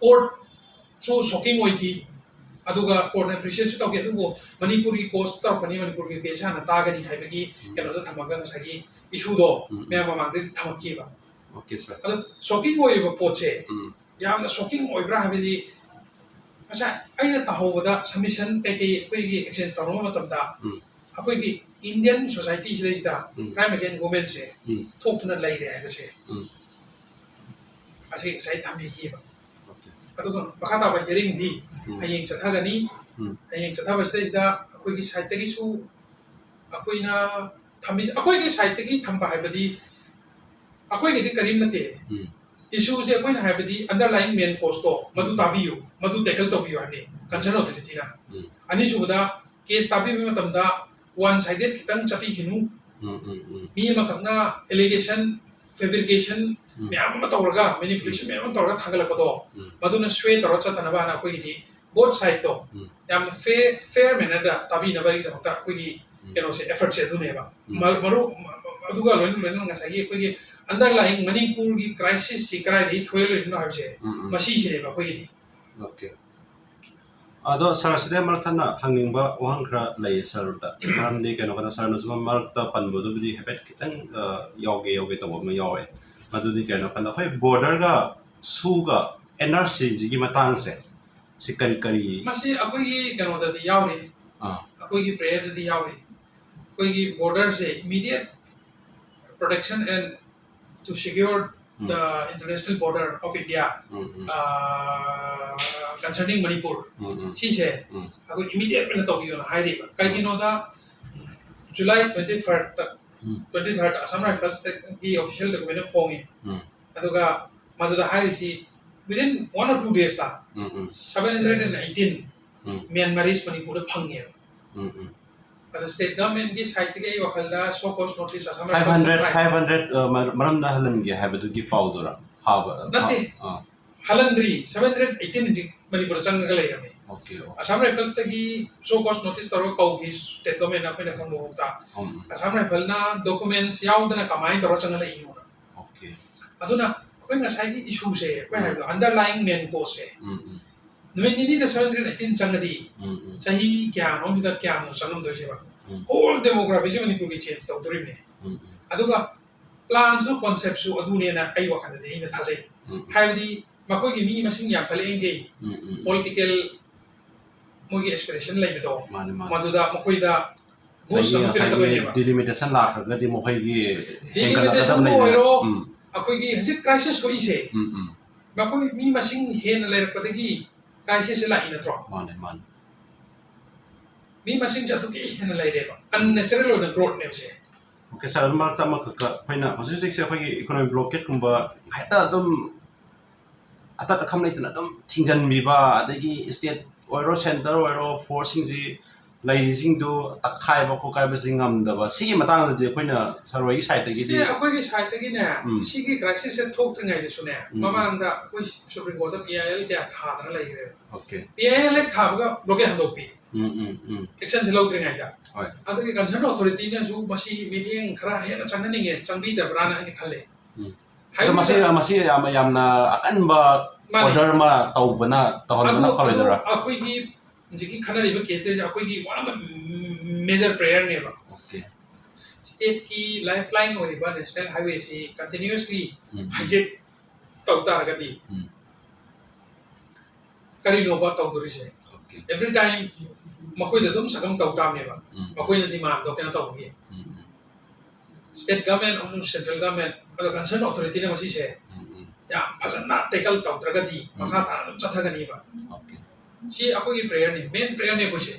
ꯀꯣꯔꯠꯁꯨ ꯁꯣꯛꯀꯤꯡ ꯑꯣꯏꯈꯤ, ꯑꯗꯨꯒ ꯀꯣꯔꯠꯅ ꯑꯦꯄ꯭ꯔꯤꯁꯤꯌꯦꯠꯁꯨ ꯇꯧꯈꯤ꯫ ꯑꯗꯨꯕꯨ ꯃꯅꯤꯄꯨꯔꯒꯤ ꯀꯣꯁ ꯇꯧꯔꯛꯄꯅꯤ, ꯃꯅꯤꯄꯨꯔꯒꯤ ꯀꯦꯁ ꯍꯥꯟꯅ ꯇꯥꯒꯅꯤ ꯍꯥꯏꯕꯒꯤ ꯎꯝ ꯀꯩꯅꯣꯗꯣ ꯊꯝꯃꯒ ꯉꯁꯥꯏꯒꯤ ꯏꯁꯨꯗꯣ ꯎꯝ ꯃꯌꯥꯝ ꯃꯃꯥꯡꯗꯗꯤ ꯊꯝꯃꯛꯈꯤꯕ꯫ Okay sir. ꯑꯗꯣ ꯁꯣꯛꯀꯤꯡ ꯑꯣꯏꯔꯤꯕ ꯄꯣꯠꯁꯦ ꯎꯝ ꯌꯥꯝꯅ ꯁꯣꯛꯀꯤꯡ ꯑꯣꯏꯕ꯭ꯔꯥ ꯍꯥꯏꯕꯗꯤ, ꯉꯁꯥꯏ ꯑꯩꯅ ꯇꯥꯍꯧꯕꯗ ꯁꯕꯃꯤꯁꯟ ꯀꯩꯀꯩ ꯑꯩꯈꯣꯏꯒꯤ ꯑꯦꯛꯁꯆꯦꯟꯖ ꯇꯧꯔꯨꯕ ꯃꯇꯝꯗ ꯎꯝ ꯑꯩꯈꯣꯏꯒꯤ ꯏꯟꯗꯤꯌꯟ ꯁꯣꯁꯥꯏꯇꯤꯁꯤꯗꯩꯁꯤꯗ ꯎꯝ crime against womenꯁꯦ ꯎꯝ ꯊꯣꯛꯇꯨꯅ ꯂꯩꯔꯦ ꯍꯥꯏꯕꯁꯦ ꯎꯝ ꯑꯁꯤ ꯉꯁꯥꯏ ꯊꯝꯕꯤꯈꯤꯕ꯫ ꯑꯣꯀꯦ ꯑꯗꯨꯒ ꯃꯈꯥ ꯇꯥꯕ ꯍꯤꯌꯔꯤꯡꯗꯤ ꯎꯝ ꯍꯌꯦꯡ ꯆꯠꯊꯒꯅꯤ꯫ ꯎꯝ ꯍꯌꯦꯡ ꯆꯠꯊꯕꯁꯤꯗꯩꯁꯤꯗ ꯑꯩꯈꯣꯏꯒꯤ ꯁꯥꯏꯠꯇꯒꯤꯁꯨ ꯑꯩꯈꯣꯏꯅ ꯊꯝꯃꯤꯁꯦ, ꯑꯩꯈꯣꯏꯒꯤ ꯁꯥꯏꯠꯇꯒꯤ ꯊꯝꯕ ꯍꯥꯏꯕꯗꯤ ꯑꯩꯈꯣꯏꯒꯤꯗꯤ ꯀꯔꯤꯝ ꯅꯠꯇꯦ꯫ ꯎꯝ ꯏꯁꯨꯁꯦ ꯑꯩꯈꯣꯏꯅ ꯍꯥꯏꯕꯗꯤ underlying main causeꯇꯣ ꯃꯗꯨ ꯇꯥꯕꯤꯌꯨ, ꯃꯗꯨ ꯇꯦꯀꯜ ꯇꯧꯕꯤꯌꯨ ꯍꯥꯏꯕꯅꯤ concern authorityꯅ꯫ ꯎꯝ ꯑꯅꯤꯁꯨꯕꯗ ꯀꯦꯁ ꯇꯥꯕꯤꯕ ꯃꯇꯝꯗ one sided ꯈꯤꯇꯪ ꯆꯠꯄꯤꯈꯤꯅꯨ꯫ ꯎꯝ ꯎꯝ ꯎꯝ ꯃꯤ ꯑꯃꯈꯛꯅ allegation, fabrication ꯎꯝ ꯃꯌꯥꯝ ꯑꯃ ꯇꯧꯔꯒ, manipulation ꯃꯌꯥꯝ ꯑꯃ ꯇꯧꯔꯒ ꯊꯥꯡꯒꯠꯂꯛꯄꯗꯣ, ꯎꯝ ꯃꯗꯨꯅ sway ꯇꯧꯔ ꯆꯠꯇꯅꯕꯅ ꯑꯩꯈꯣꯏꯒꯤꯗꯤ both sideꯇꯣ ꯎꯝ ꯌꯥꯝꯅ fair, fair mannerꯗ ꯇꯥꯕꯤꯅꯕꯒꯤꯗꯃꯛꯇ ꯑꯩꯈꯣꯏꯒꯤ ꯎꯝ ꯀꯩꯅꯣꯁꯦ, effortꯁꯦ ꯑꯗꯨꯅꯦꯕ꯫ ꯎꯝ ꯃ- ꯃꯔꯨ ꯃ- ꯃ- ꯑꯗꯨꯒ ꯂꯣꯏꯅ ꯂꯣꯏꯅꯅ ꯉꯁꯥꯏꯒꯤ ꯑꯩꯈꯣꯏꯒꯤ underlying ꯃꯅꯤꯄꯨꯔꯒꯤ crisisꯁꯤ ꯀꯗꯥꯏꯗꯒꯤ ꯊꯣꯛꯍꯜꯂꯤꯅꯣ ꯍꯥꯏꯕꯁꯦ, ꯎꯝ ꯎꯝ ꯃꯁꯤꯁꯤꯅꯦꯕ ꯑꯩꯈꯣꯏꯒꯤꯗꯤ꯫ ꯑꯣꯀꯦ꯫ ꯑꯗꯣ ꯁꯥꯔ, ꯁꯤꯗ ꯃꯔꯛ ꯊꯠꯅ ꯍꯪꯅꯤꯡꯕ ꯋꯥꯍꯪ ꯈꯔ ꯂꯩꯌꯦ ꯁꯥꯔꯗ꯫ ꯃꯔꯝꯗꯤ ꯀꯩꯅꯣ ꯀꯥꯟꯗ ꯁꯥꯔꯅꯁꯨ ꯃꯔꯛꯇ ꯄꯟꯕꯗꯨꯕꯨꯗꯤ ꯍꯥꯏꯐꯦꯠ ꯈꯤꯇꯪ, ꯑ, ꯌꯥꯎꯒꯦ ꯌꯥꯎꯒꯦ ꯇꯧꯕ ꯑꯃ ꯌꯥꯎꯋꯦ꯫ ꯃꯗꯨꯗꯤ ꯀꯩꯅꯣ ꯀꯥꯟꯗ ꯑꯩꯈꯣꯏ ꯕꯣꯔꯗꯔꯒ ꯁꯨꯒ ꯑꯦꯟ ꯑꯥꯔ ꯁꯤꯁꯤꯒꯤ ꯃꯇꯥꯡꯁꯦ, ꯁꯤ ꯀꯔꯤ ꯀꯔꯤ? ꯃꯁꯤ ꯑꯩꯈꯣꯏꯒꯤ ꯀꯩꯅꯣꯗꯗꯤ ꯌꯥꯎꯔꯤ꯫ ꯑꯥ꯫ ꯑꯩꯈꯣꯏꯒꯤ prayer ꯗꯗꯤ ꯌꯥꯎꯔꯤ꯫ ꯑꯩꯈꯣꯏꯒꯤ border say immediate protection and to secure um. the international border of India, um, um, uh, concerning Manipur, ꯎꯝ, ꯎꯝ, ꯁꯤꯁꯦ ꯎꯝ, ꯑꯩꯈꯣꯏ immediate ꯑꯣꯏꯅ ꯇꯧꯕꯤꯌꯣꯅ ꯍꯥꯏꯔꯤꯕ꯫ ꯀꯩꯒꯤꯅꯣꯗ, July twenty third, ꯎꯝ, twenty third Assam Rifles ꯀꯤ official document ꯑꯃ ꯐꯣꯡꯉꯤ꯫ ꯎꯝ, ꯑꯗꯨꯒ ꯃꯗꯨꯗ ꯍꯥꯏꯔꯤꯁꯤ within one or two days ꯇ ꯎꯝ, ꯎꯝ, seven hundred and eighteen um, Myanmaris ꯃꯅꯤꯄꯨꯔꯗ ꯐꯪꯉꯦꯕ꯫ ꯎꯝ, ꯎꯝ. ꯑꯗꯣ state government ꯀꯤ side ꯇꯒꯤ ꯑꯩ ꯋꯥꯈꯜꯗ show cause notice Assam five Rifles hundred, ꯇ five hundred, ꯑ, ꯃꯔ-, ꯃꯔꯝꯗ ꯍꯜꯍꯟꯒꯦ ꯍꯥꯏꯕꯗꯨꯒꯤ ꯄꯥꯎꯗꯨꯔ? ꯐꯥꯕ, ꯅꯠꯇꯦ꯫ ꯑꯥ, ꯍꯜꯍꯟꯗ꯭ꯔꯤ, seven hundred eighteen ꯍꯧꯖꯤꯛ ꯃꯅꯤꯄꯨꯔꯗ ꯆꯪꯉꯒ ꯂꯩꯔꯝꯃꯤ꯫ okay, okay. Assam Rifles ꯇꯒꯤ show cause notice ꯇꯧꯔꯒ ꯀꯧꯈꯤ state government ꯅ ꯑꯩꯈꯣꯏꯅ ꯈꯪꯕ ꯐꯥꯎꯗ꯫ ꯎꯝ, ꯎꯝ. Assam Rifles ꯅ documents ꯌꯥꯎꯗꯅ ꯀꯃꯥꯏꯅ ꯇꯧꯔꯒ ꯆꯪꯍꯜꯂꯛꯏꯅꯣꯅ꯫ Okay. ꯑꯗꯨꯅ ꯑꯩꯈꯣꯏ ꯉꯁꯥꯏꯒꯤ issue ꯁꯦ, ꯑꯩꯈꯣꯏ ꯎꯝ. ꯍꯥꯏꯕꯗꯣ underlying main cause ꯁꯦ, ꯎꯝ, ꯎꯝ. ꯅꯨꯃꯤꯠ ꯅꯤꯅꯤꯗ seven hundred eighteen ꯆꯪꯉꯗꯤ ꯎꯝ, ꯎꯝ. ꯆꯍꯤ ꯀꯌꯥꯅꯣꯝꯁꯤꯗ ꯀꯌꯥꯅꯣ ꯆꯪꯉꯝꯗꯣꯏꯁꯦꯕ? ꯎꯝ. Whole demography ꯁꯦ ꯃꯅꯤꯄꯨꯔꯒꯤ change ꯇꯧꯗꯣꯔꯤꯕꯅꯦ꯫ ꯎꯝ, ꯎꯝ. ꯑꯗꯨꯒ plan ꯁꯨ concept ꯁꯨ ꯑꯗꯨꯅꯦꯅ ꯑꯩ ꯋꯥꯈꯜꯗꯗꯤ ꯑꯩꯅ ꯊꯥꯖꯩ꯫ ꯎꯝ, ꯎꯝ. ꯍꯥꯏꯕꯗꯤ ꯃꯈꯣꯏꯒꯤ ꯃꯤ ꯃꯁꯤꯡ ꯌꯥꯝꯈꯠꯂꯛꯏꯈꯩ ꯎꯝ, ꯎꯝ. political ꯃꯣꯏꯒꯤ aspiration ꯂꯩꯕꯗꯣ, ꯃꯥꯅꯦ, ꯃꯥꯅꯦ. ꯃꯗꯨꯗ ꯃꯈꯣꯏꯗ boost ꯉꯁꯥꯏꯒꯤ, ꯑꯃ ꯉꯁꯥꯏꯒꯤ ꯄꯤꯔꯛꯀꯗꯣꯏꯅꯦꯕ꯫ Delimitation ꯂꯥꯛꯈ꯭ꯔꯒꯗꯤ ꯃꯈꯣꯏꯒꯤ Delimitation ꯍꯦꯟꯒꯠꯂꯛꯀꯗꯕ ꯕꯨ ꯂꯩꯗꯅ. ꯑꯣꯏꯔꯣ, ꯎꯝ. ꯑꯩꯈꯣꯏꯒꯤ ꯍꯧꯖꯤꯛ crisis ꯊꯣꯛꯏꯁꯦ, ꯎꯝ, ꯎꯝ. ꯃꯈꯣꯏ ꯃꯤ ꯃꯁꯤꯡ ꯍꯦꯟꯅ ꯂꯩꯔꯛꯄꯗꯒꯤ crisis ꯁꯦ ꯂꯥꯛꯏ ꯅꯠꯇ꯭ꯔꯣ? ꯃꯥꯅꯦ, ꯃꯥꯅꯦ. ꯃꯤ ꯃꯁꯤꯡꯁꯦ ꯑꯗꯨꯛꯀꯤ ꯍꯦꯟꯅ ꯂꯩꯔꯦꯕ, unnatural ꯑꯣꯏꯅ growth ꯅꯦꯕꯁꯦ꯫ Okay, sir, ꯑꯗꯨ ꯃꯔꯛꯇ ꯑꯃꯈꯛꯀ, ꯑꯩꯈꯣꯏꯅ ꯍꯧꯖꯤꯛ ꯍꯧꯖꯤꯛꯁꯦ ꯑꯩꯈꯣꯏꯒꯤ economic blockade ꯀꯨꯝꯕ ꯍꯦꯛꯇ ꯑꯗꯨꯝ ꯑꯇꯠ ꯑꯈꯝ ꯂꯩꯇꯅ ꯑꯗꯨꯝ ꯊꯤꯡꯖꯤꯟꯕꯤꯕ, ꯑꯗꯒꯤ state ꯑꯣꯏꯔꯣ, centre ꯑꯣꯏꯔꯣ, force ꯁꯤꯡꯁꯤ ꯂꯩꯔꯤꯁꯤꯡꯗꯨ ꯇꯛꯈꯥꯏꯕ ꯈꯣꯠꯈꯥꯏꯕꯁꯤ ꯉꯝꯗꯕ, ꯁꯤꯒꯤ ꯃꯇꯥꯡꯗꯗꯤ ꯑꯩꯈꯣꯏꯅ sir ꯍꯣꯏꯒꯤ side ꯇꯒꯤꯗꯤ. ꯁꯤꯗꯤ ꯑꯩꯈꯣꯏꯒꯤ side ꯇꯒꯤꯅꯦ, ꯎꯝ. ꯁꯤꯒꯤ crisis ꯁꯦ ꯊꯣꯛꯇ꯭ꯔꯤꯉꯩꯗꯁꯨꯅꯦ, ꯎꯝ. ꯃꯃꯥꯡꯗ ꯑꯩꯈꯣꯏ Supreme Court ꯇ P I L ꯀꯌꯥ ꯊꯥꯗꯅ ꯂꯩꯈ꯭ꯔꯦꯕ꯫ Okay. P I L ꯍꯦꯛ ꯊꯥꯕꯒ blockade ꯍꯟꯗꯣꯛꯄꯤ, ꯎꯝ, ꯎꯝ, ꯎꯝ. action ꯁꯦ ꯂꯧꯗ꯭ꯔꯤꯉꯩꯗ꯫ ꯍꯣꯏ. ꯑꯗꯨꯒꯤ concern authority ꯅꯁꯨ ꯃꯁꯤ ꯃꯤꯠꯌꯦꯡ ꯈꯔ ꯍꯦꯟꯅ ꯆꯪꯍꯟꯅꯤꯡꯉꯦ, ꯆꯪꯕꯤꯗꯕ꯭ꯔꯥꯅ ꯑꯩꯅ ꯈꯜꯂꯦ꯫ ꯑꯗꯣ ꯃꯁꯤ, ꯍꯥꯏꯕꯗꯤ ꯃꯁꯤ ꯌꯥꯝ, ꯌꯥꯝꯅ ꯑꯀꯟꯕ ꯃꯥꯅꯦ. Order ꯑꯃ ꯇꯧꯕꯅ, ꯇꯧꯍꯟꯕꯅ ꯑꯗꯨ, ꯑꯗꯨ ꯐꯔꯣꯏꯗꯣꯏꯔꯥ? ꯑꯩꯈꯣꯏꯒꯤ ꯍꯧꯖꯤꯛꯀꯤ ꯈꯟꯅꯔꯤꯕ case ꯁꯦ ꯑꯩꯈꯣꯏꯒꯤ one of the major prayer ꯅꯦꯕ꯫ Okay. State ꯀꯤ lifeline ꯑꯣꯏꯔꯤꯕ national highway ꯁꯤ continuously ꯎꯝ. hijack ꯇꯧ ꯇꯥꯔꯒꯗꯤ, ꯎꯝ. ꯀꯔꯤꯅꯣꯕ ꯇꯧꯗꯣꯔꯤꯁꯦ? Okay. Every time ꯃꯈꯣꯏꯗ ꯑꯗꯨꯝ ꯁꯛꯀꯝ ꯇꯧ ꯇꯥꯕꯅꯦꯕ, ꯎꯝ. ꯃꯈꯣꯏꯅ ꯗꯤꯃꯥꯟꯗꯣ ꯀꯩꯅꯣ ꯇꯧꯕꯒꯤ꯫ ꯎꯝ, ꯎꯝ. State government ꯑꯃꯁꯨꯡ central government ꯑꯗꯣ concern authorityꯅ ꯃꯁꯤꯁꯦ ꯎꯝ, ꯎꯝ. ꯌꯥꯝ ꯐꯖꯅ tackle ꯇꯧꯗ꯭ꯔꯒꯗꯤ ꯎꯝ. ꯃꯈꯥ ꯇꯥꯅ ꯑꯗꯨꯝ ꯆꯠꯊꯒꯅꯤꯕ꯫ Okay. ꯁꯤ ꯑꯩꯈꯣꯏꯒꯤ prayerꯅꯤ, main prayerꯅꯤ ꯑꯩꯈꯣꯏꯁꯦ꯫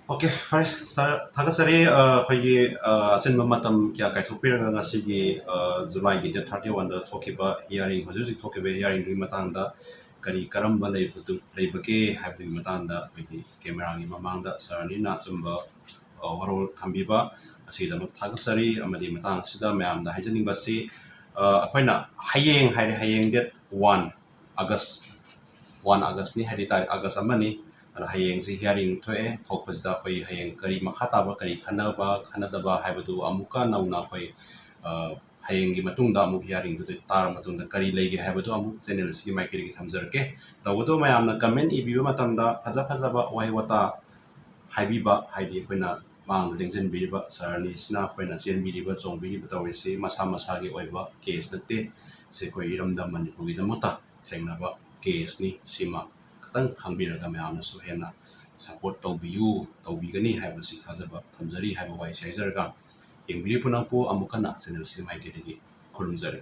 Okay, ꯐꯔꯦ ꯁꯥꯔ, ꯊꯥꯒꯠꯆꯔꯤ꯫ ꯑ, ꯑꯩꯈꯣꯏꯒꯤ, ꯑ, ꯑꯆꯤꯟꯕ ꯃꯇꯝ ꯀꯌꯥ ꯀꯥꯏꯊꯣꯛꯄꯤꯔꯒ ꯉꯁꯤꯒꯤ, ꯑ, Julyꯒꯤ date thirty oneꯗ ꯊꯣꯛꯈꯤꯕ hearing, ꯍꯧꯖꯤꯛ ꯍꯧꯖꯤꯛ ꯊꯣꯛꯈꯤꯕ hearingꯗꯨꯒꯤ ꯃꯇꯥꯡꯗ ꯀꯔꯤ ꯀꯔꯝꯕ ꯂꯩꯕꯗꯨ, ꯂꯩꯕꯒꯦ ꯍꯥꯏꯕꯗꯨꯒꯤ ꯃꯇꯥꯡꯗ ꯑꯩꯈꯣꯏꯒꯤ cameraꯒꯤ ꯃꯃꯥꯡꯗ ꯁꯥꯔ ꯑꯅꯤꯅ ꯑꯆꯨꯝꯕ, ꯑ, ꯋꯥꯔꯣꯜ ꯊꯝꯕꯤꯕ ꯑꯁꯤꯒꯤꯗꯃꯛ ꯊꯥꯒꯠꯆꯔꯤ꯫ ꯑꯃꯗꯤ ꯃꯇꯥꯡ ꯑꯁꯤꯗ ꯃꯌꯥꯝꯗ ꯍꯥꯏꯖꯅꯤꯡꯕ ꯑꯁꯤ, ꯑ, ꯑꯩꯈꯣꯏꯅ ꯍꯌꯦꯡ ꯍꯥꯏꯔꯦ, ꯍꯌꯦꯡ date one August, one Augustꯅꯤ, ꯍꯥꯏꯗꯤ ꯇꯥꯔꯤꯛ August ꯑꯃꯅꯤ꯫ ꯑꯗꯣ ꯍꯌꯦꯡꯁꯤ hearing ꯊꯣꯛꯑꯦ, ꯊꯣꯛꯄꯁꯤꯗ ꯑꯩꯈꯣꯏ ꯍꯌꯦꯡ ꯀꯔꯤ ꯃꯈꯥ ꯇꯥꯕ, ꯀꯔꯤ ꯈꯟꯅꯕ, ꯈꯟꯅꯗꯕ ꯍꯥꯏꯕꯗꯨ ꯑꯃꯨꯛꯀ ꯅꯧꯅ ꯑꯩꯈꯣꯏ, ꯑ, ꯍꯌꯦꯡꯒꯤ ꯃꯇꯨꯡꯗ ꯑꯃꯨꯛ hearingꯗꯨ ꯇꯥꯔ ꯃꯇꯨꯡꯗ ꯀꯔꯤ ꯂꯩꯒꯦ ꯍꯥꯏꯕꯗꯨ ꯑꯃꯨꯛ channel ꯑꯁꯤꯒꯤ ꯃꯥꯏꯀꯩꯗꯒꯤ ꯊꯝꯖꯔꯛꯀꯦ꯫ ꯇꯧꯕꯇꯕꯨ ꯃꯌꯥꯝꯅ comment ꯏꯕꯤꯕ ꯃꯇꯝꯗ ꯐꯖ ꯐꯖꯕ ꯋꯥꯍꯩ ꯋꯥꯇꯥ ꯍꯥꯏꯕꯤꯕ, ꯍꯥꯏꯗꯤ ꯑꯩꯈꯣꯏꯅ ꯃꯥꯡꯗ ꯂꯦꯡꯁꯤꯟꯕꯤꯔꯤꯕ ꯁꯥꯔ ꯑꯅꯤꯁꯤꯅ ꯑꯩꯈꯣꯏꯅ ꯆꯦꯟꯕꯤꯔꯤꯕ, ꯆꯣꯡꯕꯤꯔꯤꯕ ꯇꯧꯔꯤꯁꯤ ꯃꯁꯥ ꯃꯁꯥꯒꯤ ꯑꯣꯏꯕ case ꯅꯠꯇꯦ꯫ ꯁꯤ ꯑꯩꯈꯣꯏ ꯏꯔꯝꯗꯝ ꯃꯅꯤꯄꯨꯔꯒꯤꯗꯃꯛꯇ ꯊꯦꯡꯅꯕ caseꯅꯤ꯫ ꯁꯤꯃ ꯈꯤꯇꯪ ꯈꯪꯕꯤꯔꯒ ꯃꯌꯥꯝꯅꯁꯨ ꯍꯦꯟꯅ support ꯇꯧꯕꯤꯌꯨ, ꯇꯧꯕꯤꯒꯅꯤ ꯍꯥꯏꯕꯁꯤ ꯊꯥꯖꯕ ꯊꯝꯖꯔꯤ ꯍꯥꯏꯕ ꯋꯥꯍꯩꯁꯤ ꯍꯥꯏꯖꯔꯒ, ꯌꯦꯡꯕꯤꯔꯤꯕ ꯄꯨꯝꯅꯃꯛꯄꯨ ꯑꯃꯨꯛ ꯍꯟꯅ channel ꯑꯁꯤꯒꯤ ꯃꯥꯏꯀꯩꯗꯒꯤ ꯈꯨꯔꯨꯝꯖꯔꯤ꯫